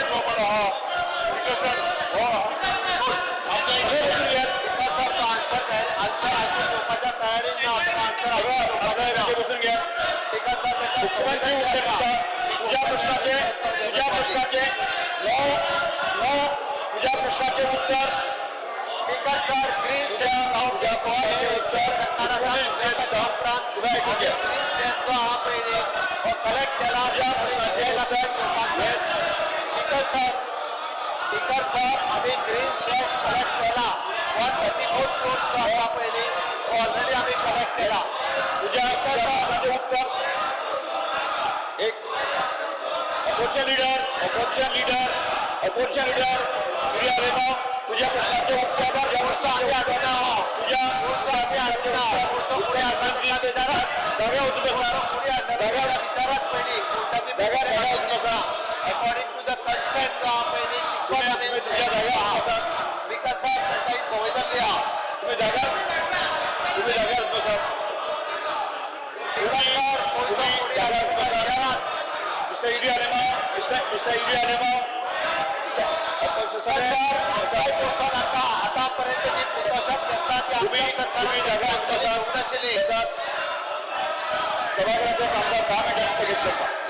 S10: हो,
S2: सगळे बसून घ्या.
S1: स्पीकर सर, तो आन्सर तयार आन्सर आयकून घेवपाच्या तयारीन ना. तो आन्सर आयकून घेवपाचें ना.
S2: सगळे बसून घ्या.
S1: स्पीकर सर, ताका
S2: मुख्यमंत्री उत्तर दिता. तुझ्या प्रश्नाचे, तुझ्या प्रश्नाचे, नो नो, तुझ्या प्रश्नाचे उत्तर.
S1: स्पीकर सर, ग्रीन सेस
S2: तुझ्या प्रश्नाचे उत्तर
S1: सरकार आसा. ताच्या उपरांत
S2: तुका ऐकून घ्या.
S1: ग्रीन सेस जो आहा पळय न्ही, हो कलेक्ट केला आनी लक्षात घेवपाक जाय. स्पीकर सर, स्पीकर सर, आमी ग्रीन सेस कलेक्ट केला. 134 क्रोर्स जो आसा पळय न्ही, तो ऑलरेडी आमी कलेक्ट केला.
S2: तुझ्या तुझ्या प्रश्नाचे उत्तर. एक opposition leader, opposition leader, opposition leader Yuri Alemao, तुझ्या प्रश्नाचे उत्तर. तुझ्या प्रश्नाचे उत्तर तुझ्या
S1: कोळसो आमी हाडूना. कोळसो फुडें हाडला ताका विचारात.
S2: जाग्यार वचून बसा.
S1: कोळसो फुडें हाडला ताका विचारात पयलीं. कोळशाची
S2: जाग्यार वचून बसा.
S1: अकॉर्डिंग टू the consent जो आहा पळय न्ही, तितकोच आमी
S2: तुम्ही तुझ्या जाग्यार बसा.
S1: स्पीकर सर, तांकां ही संवय जाल्ली आहा.
S2: तुम्ही जाग्यार, तुम्ही जाग्यार बसा.
S1: स्पीकर सर, कोळसो फुडें हाडला ताका विचारात.
S2: Mister Yuri Alemao, mister Yuri Alemao, mister
S1: sir, खंयच्याय कोळसो नाका. आतां पर्यंत जी प्रिकॉशन घेतला ती
S2: तुम्ही
S1: आमच्या सरकारान
S2: तुम्ही जाग्यार
S1: घेतला.
S2: बसा.
S1: घेवंक नाशिल्ली.
S2: बसा. सभागृहाचे कामकाज 10 मिनटांनी स्थगीत करता.